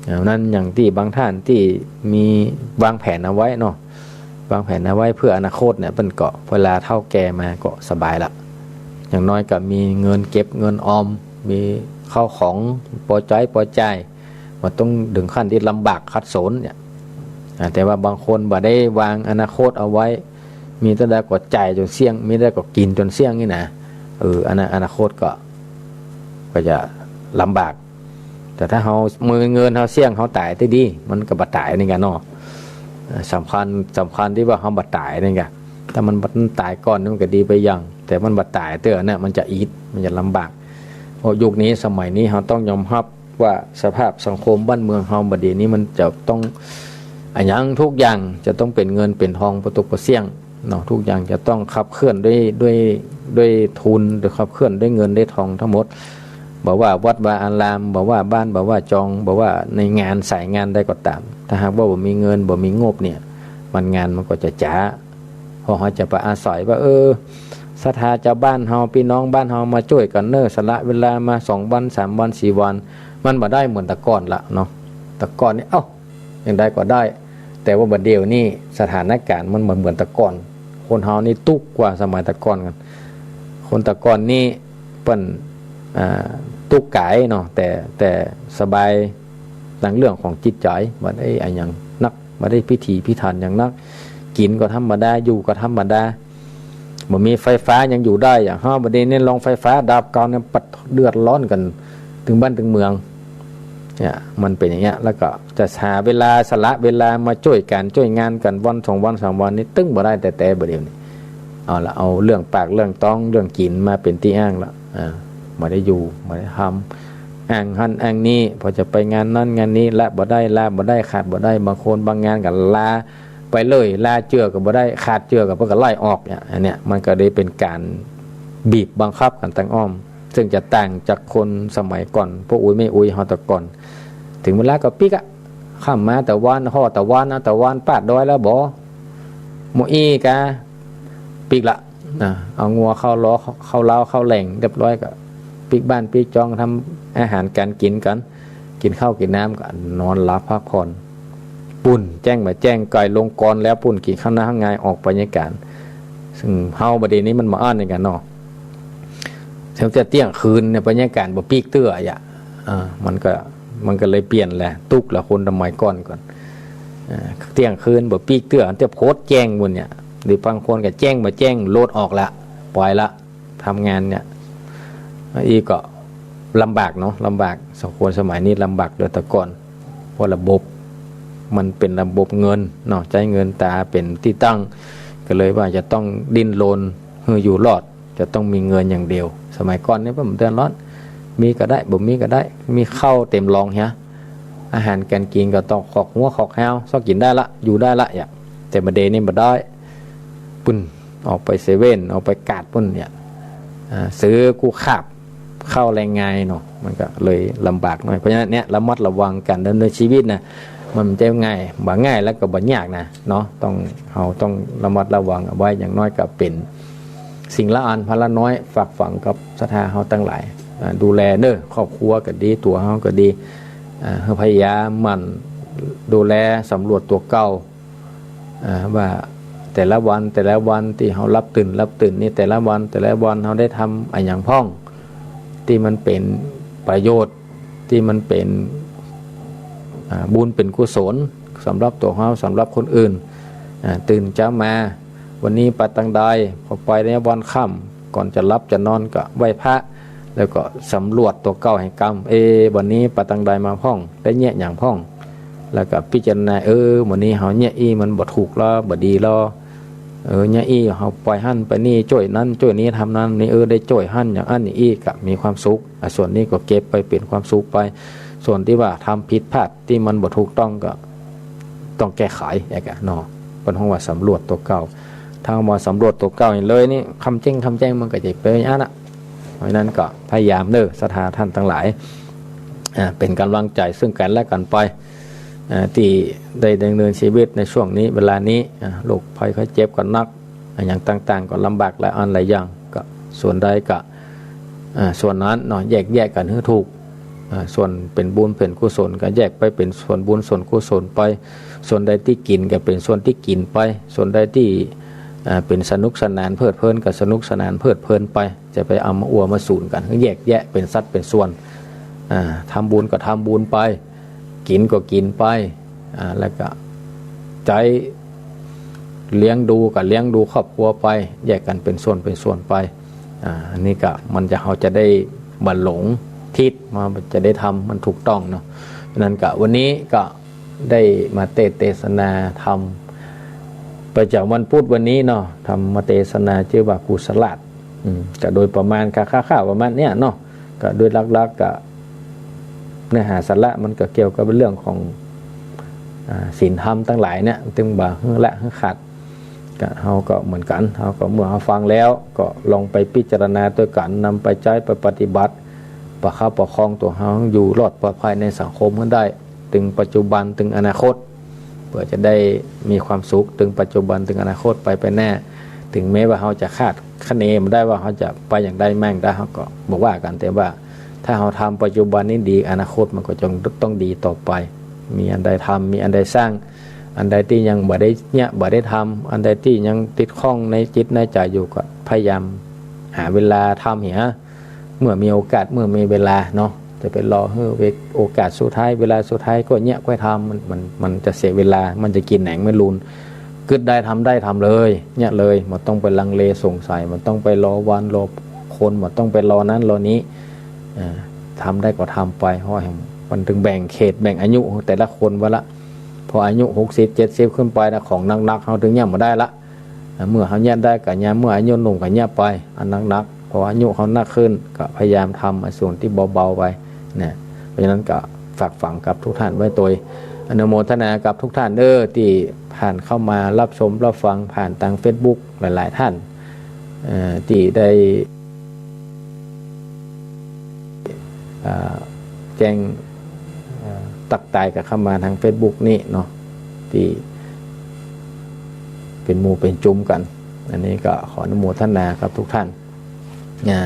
อ่า นั้นอย่างตี้บางท่านตี้มีวางแผนเอาไว้เนาะ วางแผนเอาไว้เผื่ออนาคตเนี่ย เปิ้นก็เวลาเฒ่าแก่มาก็สบายละ อย่างน้อยก็มีเงินเก็บเงินออม มีข้าวของปอใจ๊ปอจ่าย บ่ต้องเถิงขั้นตี้ลำบากขัดสนเนี่ย อ่า แต่ว่าบางคนบ่ได้วางอนาคตเอาไว้ มีเต้าใดก็จ่ายจ๋นเสี้ยง มีเต้าใดก็กิ๋นจ๋นเสี้ยงนี่นะ เออ อันนั้นอนาคตก็ ก็จะลำบาก แต่ถ้าเฮา มือเงินเฮาเสี้ยง เฮาต๋ายตี้ดี มันก็บ่ต๋ายนี่กะเนาะ อ่า สำคัญ สำคัญตี้ว่าเฮาบ่ต๋ายนี่กะ ถ้ามัน มันต๋ายก่อนนี่มันก็ดีไปอย่าง แต่มันบ่ต๋ายเตื้อเนี่ย มันจะอิด มันจะลำบาก เพราะยุคนี้สมัยนี้เฮาต้องยอมรับว่าสภาพสังคมบ้านเมืองเฮาบัดนี้มันจะต้อง อะหยังทุกอย่างจะต้องเป๋นเงินเป๋นทองปะตุ๊กปะเสี้ยงเนาะ ทุกอย่างจะต้องขับเคลื่อนด้วย ด้วย ด้วยทุน โดยขับเคลื่อนด้วยเงินด้วยทองทั้งหมด บ่ว่าวัดวาอาราม บ่ว่าบ้าน บ่ว่าจอง บ่ว่าในงานสายงานใดก็ต๋าม ถ้าหากว่าบ่มีเงิน บ่มีงบเนี่ย มันงานมันก็จะจ๊า เพราะเฮาจะไปอาศัยว่า เออ ศรัทธาจาวบ้านเฮา ปี้น้องบ้านเฮามาจ้วยกั๋นเน่อ สละเวลามาสองวัน สามวัน สี่วัน มันบ่ได้เหมือนแต่ก่อนละเนาะ แต่ก่อนนี่ เอ้า อย่างใดก็ได้ แต่ว่าบัดเดี่ยวนี้สถานก๋ารณ์มันบ่เหมือนแต่ก่อน คนเฮานี่ตุ๊กข์กว่าสมัยแต่ก่อนกั๋น คนแต่ก่อนนี่เปิ้น อ่า ตุ๊กข์ก๋ายเนาะ แต่ แต่สบายตางเรื่องของจิตใจ๋ บ่ได้อะหยังนัก บ่ได้พิถีพิถันหยังนัก กิ๋นก็ธรรมดา อยู่ก็ธรรมดา บ่มีไฟฟ้ายังอยู่ได้ อย่างเฮาบัดนี้เนี่ย ลองไฟฟ้าดับก่อนเนี่ย ปัดเดือดร้อนกั๋น ตึงบ้านตึงเมือง เนี่ย มันเป๋นอย่างเงี้ย แล้วก็จะหาเวลา สละเวลามาจ้วยกั๋น จ้วยงานกั๋น วันสองวัน สามวันนี่ ตึงบ่ได้แต๊ๆ บัดเดี่ยวนี้ เอาละ เอาเรื่องปากเรื่องต๊อง เรื่องกิ๋นมาเป๋นตี้อ้างละ อ่า บ่ได้อยู่ บ่ได้ทำ อ้างหั้นอ้างนี้ พอจะไปงานนั้นงานนี้ ละบ่ได้ ลาบ่ได้ ขาดบ่ได้ บางคนบางงานก็ลาไปเลย ลาเจื้อก็บ่ได้ ขาดเจื้อก็เปิ้นก็ไล่ออกเนี่ย อันเนี้ยมันก็เลยเป๋นก๋านบีบบังคับกั๋นตางอ้อม ซึ่งจะต่างจากคนสมัยก่อน ป้ออุ๊ยแม่อุ๊ยเฮาแต่ก่อน เถิงเวลาก็ปิ๊กอะ ค่ำมาตะวัน ฮอดตะวัน เอาตะวันปาดดอยแล้วบ่ หมู่อี้กาปิ๊กละ นะ เอางัวเข้าล้อ เข้าเล้า เข้าแหล่งเรียบร้อยก็ปิ๊กบ้านปิ๊กจอง ทำอาหารก๋านกิ๋นกั๋น กิ๋นข้าวกิ๋นน้ำก็นอนหลับพักผ่อน ปุ้น แจ้งบ่าแจ้ง ใก้ลงกรอนแล้วปุ้น กิ๋นข้าวหน้าข้าวงาย ออกไปยามก๋าน ซึ่งเฮาบ่าเดี่ยวนี้มันบ่อั้นกั๋นเนาะ เถิงจะเตี้ยงคืนเนี่ย บรรยากาศบ่ปิ๊กเตื้ออะ อ่า มันก็ มันก็เลยเปลี่ยนแหละ ตุ๊กข์ละคนสมัยก่อนก่อน อ่า เตี้ยงคืนบ่ปิ๊กเตื้อ เตี้ยโพดแจ้งปุ้นเนี่ย หรือบางคนก็แจ้งบ่าแจ้ง รถออกละ ไปละ ทำงานเนี่ย อี้ก็ลำบากเนาะ ลำบาก สังคมสมัยนี้ลำบากกว่าแต่ก่อน เพราะระบบมันเป๋นระบบเงินเนาะ ใจ๊เงินตราเป๋นตี้ตั้ง ก็เลยว่าจะต้องดิ้นรนหื้ออยู่รอด จะต้องมีเงินอย่างเดียว สมัยก่อนเนี่ยบ่เดือดร้อน มีก็ได้ บ่มีก็ได้ มีข้าวเต็มหลองเหีย อาหารก๋านกิ๋นก็ต้องขอกหัวขอกฮาว ซอกิ๋นได้ละ อยู่ได้ละ อย่าง แต่บ่าเดี่ยวนี้บ่ได้ ปุ้น ออกไปเซเว่น ออกไปกาดปุ้นเนี่ย อ่า ซื้อกู้คาบ เข้าแรงงานเนาะ มันก็เลยลำบากหน่อย เพราะฉะนั้นเนี่ย ระมัดระวังก๋านดำเนินชีวิตนะ มันบ่ใจ้ง่าย บ่ง่ายแล้วก็บ่ยากนะเนาะ ต้อง เฮาต้องระมัดระวังเอาไว้ อย่างน้อยก็เป๋นสิ่งละอันพนละน้อย ฝากฝังกับศรัทธาเฮาตังหลาย อ่า ดูแลเน้อ ครอบครัวก็ดี ตั๋วเฮาก็ดี อ่า หื้อพยายามหมั่นดูแลสำรวจตั๋วเก่า อ่า ว่าแต่ละวัน แต่ละวันตี้เฮาหลับตื่น หลับตื่นนี่ แต่ละวัน แต่ละวันเฮาได้ทำอะหยังพ่อง ตี้มันเป๋นประโยชน์ ตี้มันเป๋น อ่า บุญเป๋นกุศลสำหรับตั๋วเฮา สำหรับคนอื่น อ่า ตื่นเจ๊ามา วันนี้ไปตังใด พอไปในวันค่ำ ก่อนจะหลับจะนอนก็ไหว้พระ แล้วก็สำรวจตั๋วเก่าหื้อกำ เอ วันนี้ไปตังใดมาพ่อง ได้เยียะหยังพ่อง แล้วก็พิจารณา เออ มื้อนี้เฮาเยียะอี้มันบ่ถูกลอ บ่ดีลอ เออ เยียะอี้เฮาไปหั้นไปนี่ จ้วยนั้นจ้วยนี้ ทำนั้นนี่ เออ ได้จ้วยหั้นอย่างอั้นอย่างอี้ ก็มีความสุข อ่ะ ส่วนนี้ก็เก็บไปเป๋นความสุขไป ส่วนตี้ว่าทำผิดพลาด ตี้มันบ่ถูกต้องก็ต้องแก้ไข อย่างเงี้ยเนาะ เปิ้นฮ้องว่าสำรวจตั๋วเก่า ถ้าว่าสำรวจตั๋วเก่านี่เลยนี่ ค่ำแจ้งค่ำแจ้งมันก็จะเป๋นอย่างนั้นอะ เพราะฉะนั้นก็พยายามเน้อ ศรัทธาท่านตังหลาย อ่า เป๋นก๋ำลังใจ๋ซึ่งกั๋นและกั๋นไป อ่า ตี้ได้ดำเนินชีวิตในช่วงนี้ เวลานี้ อ่า โรคภัยไข้เจ็บก็หนัก อ่า อย่างต่างๆ ก็ลำบากหลายอันหลายอย่าง ก็ส่วนใดก็ อ่า ส่วนนั้นเนาะ แยกแยะกั๋นหื้อถูก อ่า ส่วนเป๋นบุญเป๋นกุศลก็แยกไปเป๋นส่วนบุญส่วนกุศลไป ส่วนใดตี้กิ๋นก็เป๋นส่วนตี้กิ๋นไป ส่วนใดตี้ อ่า เป๋นสนุกสนานเพลิดเพลินก็สนุกสนานเพลิดเพลินไป จะไปเอามาอัวมาสูนกั๋น แยกแยะเป๋นสัดเป๋นส่วน อ่า ทำบุญก็ทำบุญไป กิ๋นก็กิ๋นไป อ่า แล้วก็ใจ๊เลี้ยงดูก็เลี้ยงดูครอบครัวไป แยกกั๋นเป๋นส่วนเป๋นส่วนไป อ่า อันนี้ก็มันจะ เฮาจะได้บ่หลงทิศ มันจะได้ทำมันถูกต้องเนาะ ฉะนั้นก็วันนี้ก็ได้มาเต เตสนาธรรม ประจ๋ำวันพุธวันนี้เนาะ ธรรมเตสนาจื้อว่ากุศลาสน์ อืม ก็โดยประมาณคร่าวๆประมาณเนี้ยเนาะ ก็โดยหลักๆก็เนื้อหาสาระมันก็เกี่ยวกับเรื่องของ อ่า ศีลธรรมตังหลายเนี่ย ตึงบ่หื้อละหื้อขาด ก็เฮาก็เหมือนกั๋น เฮาก็เมื่อเฮาฟังแล้ว ก็ลองไปพิจารณาตวยกั๋น นำไปใจ๊ไปปฏิบัติ ประคับประคองตั๋วเฮาอยู่รอดปลอดภัยในสังคมหื้อได้ ตึงปัจจุบัน ตึงอนาคต เปื้อจะได้มีความสุข ตึงปัจจุบัน ตึงอนาคตไป ไปแน่ ถึงแม้ว่าเฮาจะคาดคะเนบ่ได้ว่าเฮาจะไปอย่างใดมาอย่างใด เฮาก็บ่ว่ากั๋น แต่ว่าถ้าเฮาทำปัจจุบันนี้ดี อนาคตมันก็จงต้องดีต่อไป มีอันใดทำ มีอันใดสร้าง อันใดตี้ยังบ่ได้เยียะ บ่ได้ทำ อันใดตี้ยังติดข้องในจิตในใจ๋อยู่ ก็พยายามหาเวลาทำเหีย เมื่อมีโอกาส เมื่อมีเวลาเนาะ จะไปรอหื้อเว โอกาสสุดท้าย เวลาสุดท้ายก็เยียะค่อยทำ มัน มัน มันจะเสียเวลา มันจะกิ๋นแหนงไม่ลูน กึ๊ดได้ทำได้ทำเลย เยียะเลย บ่ต้องไปลังเลสงสัย บ่ต้องไปรอวันรอคน บ่ต้องไปรอนั้นรอนี้ อ่า ทำได้ก็ทำไป เพราะแหมมันตึงแบ่งเขตแบ่งอายุแต่ละคนไว้ละ พออายุหกสิบ เจ็ดสิบขึ้นไปนะ ของหนักๆ เฮาตึงเยียะบ่ได้ละ อ่า เมื่อเฮาเยียะได้ก็เยียะ เมื่ออายุหนุ่มก็เยียะไป อันหนักๆ พออายุเฮานักขึ้น ก็พยายามทำไอ้ส่วนตี้เบาๆไป นะ เพราะฉะนั้นก็ฝากฝังกับทุกท่านไว้ตวย อนุโมทนากับทุกท่านเด้อ ตี้ผ่านเข้ามารับชมรับฟังผ่านตางเฟซบุ๊กหลายๆ ท่าน เอ่อ ตี้ได้ อ่า แจ้ง อ่า ตั๊กตายกั๋นเข้ามาตางเฟซบุ๊กนี้เนาะ ตี้เป๋นหมู่เป๋นจุมกั๋น อันนี้ก็ขออนุโมทนากับทุกท่าน อ่า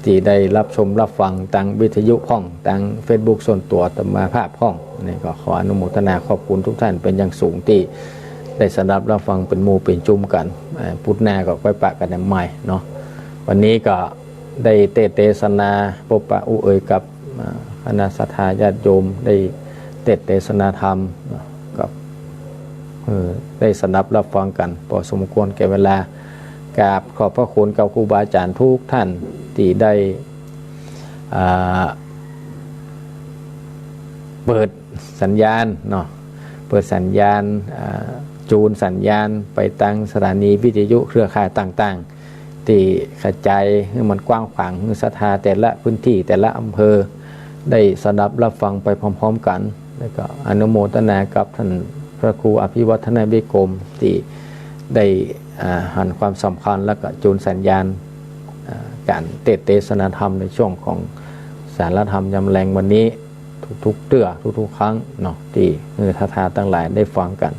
ตี้ได้รับชมรับฟังตางวิทยุพ่อง ตางเฟซบุ๊กส่วนตั๋วอาตมาภาพพ่อง อันนี้ก็ขออนุโมทนาขอบคุณทุกท่านเป๋นอย่างสูง ตี้ได้สดับรับฟังเป๋นหมู่เป๋นจุมกั๋น อ่า พุธหน้าก็ก้อยปะกั๋นใหม่เนาะ วันนี้ก็ได้เตสน์เตสนา ปบปะอู้เอ่ยกับ อ่า คณะศรัทธาญาติโยม ได้เตสน์เตสนาธรรม ก็ เออ ได้สดับรับฟังกั๋น ปอสมควรแก่เวลา กราบขอบพระคุณกับครูบาอาจ๋ารย์ทุกท่านตี้ได้ อ่า เปิดสัญญาณเนาะ เปิดสัญญาณ อ่า จูนสัญญาณไปตางสถานีวิทยุเครือข่ายต่างๆ ตี้กระจายหื้อมันกว้างขวาง หื้อศรัทธาแต่ละพื้นตี้แต่ละอำเภอ ได้สดับรับฟังไปพร้อมๆ กั๋น แล้วก็อนุโมทนากับท่านพระครูอภิวัฒนวิกรมตี้ได้ อ่า หันความสำคัญแล้วก็จูนสัญญาณ อ่า ก๋านเตสน์เตสนาธรรมในช่วงของสาธรธรรมยามแลงวันนี้ ทุกๆ เตื้อทุกๆ ครั้งเนาะ ตี้หื้อศรัทธาตังหลายได้ฟังกั๋น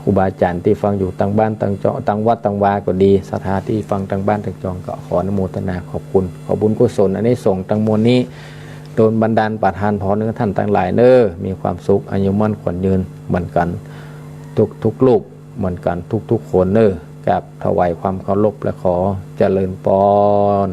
ครูบาอาจ๋ารย์ตี้ฟังอยู่ตางบ้านตางจอง ตางวัดตางวาก็ดี ศรัทธาตี้ฟังตางบ้านตางจองก็ขออนุโมทนาขอบคุณ ขอบุญกุศลอานิสงส์ตังมวลนี้ โดนบันดาลประทานพรหื้อท่านตังหลายเน้อ มีความสุข อายุมั่นขวัญยืนเหมือนกั๋น ทุกๆ รูปเหมือนกั๋น ทุกๆ คนเน้อ กราบถวายความเคารพและขอเจริญปอน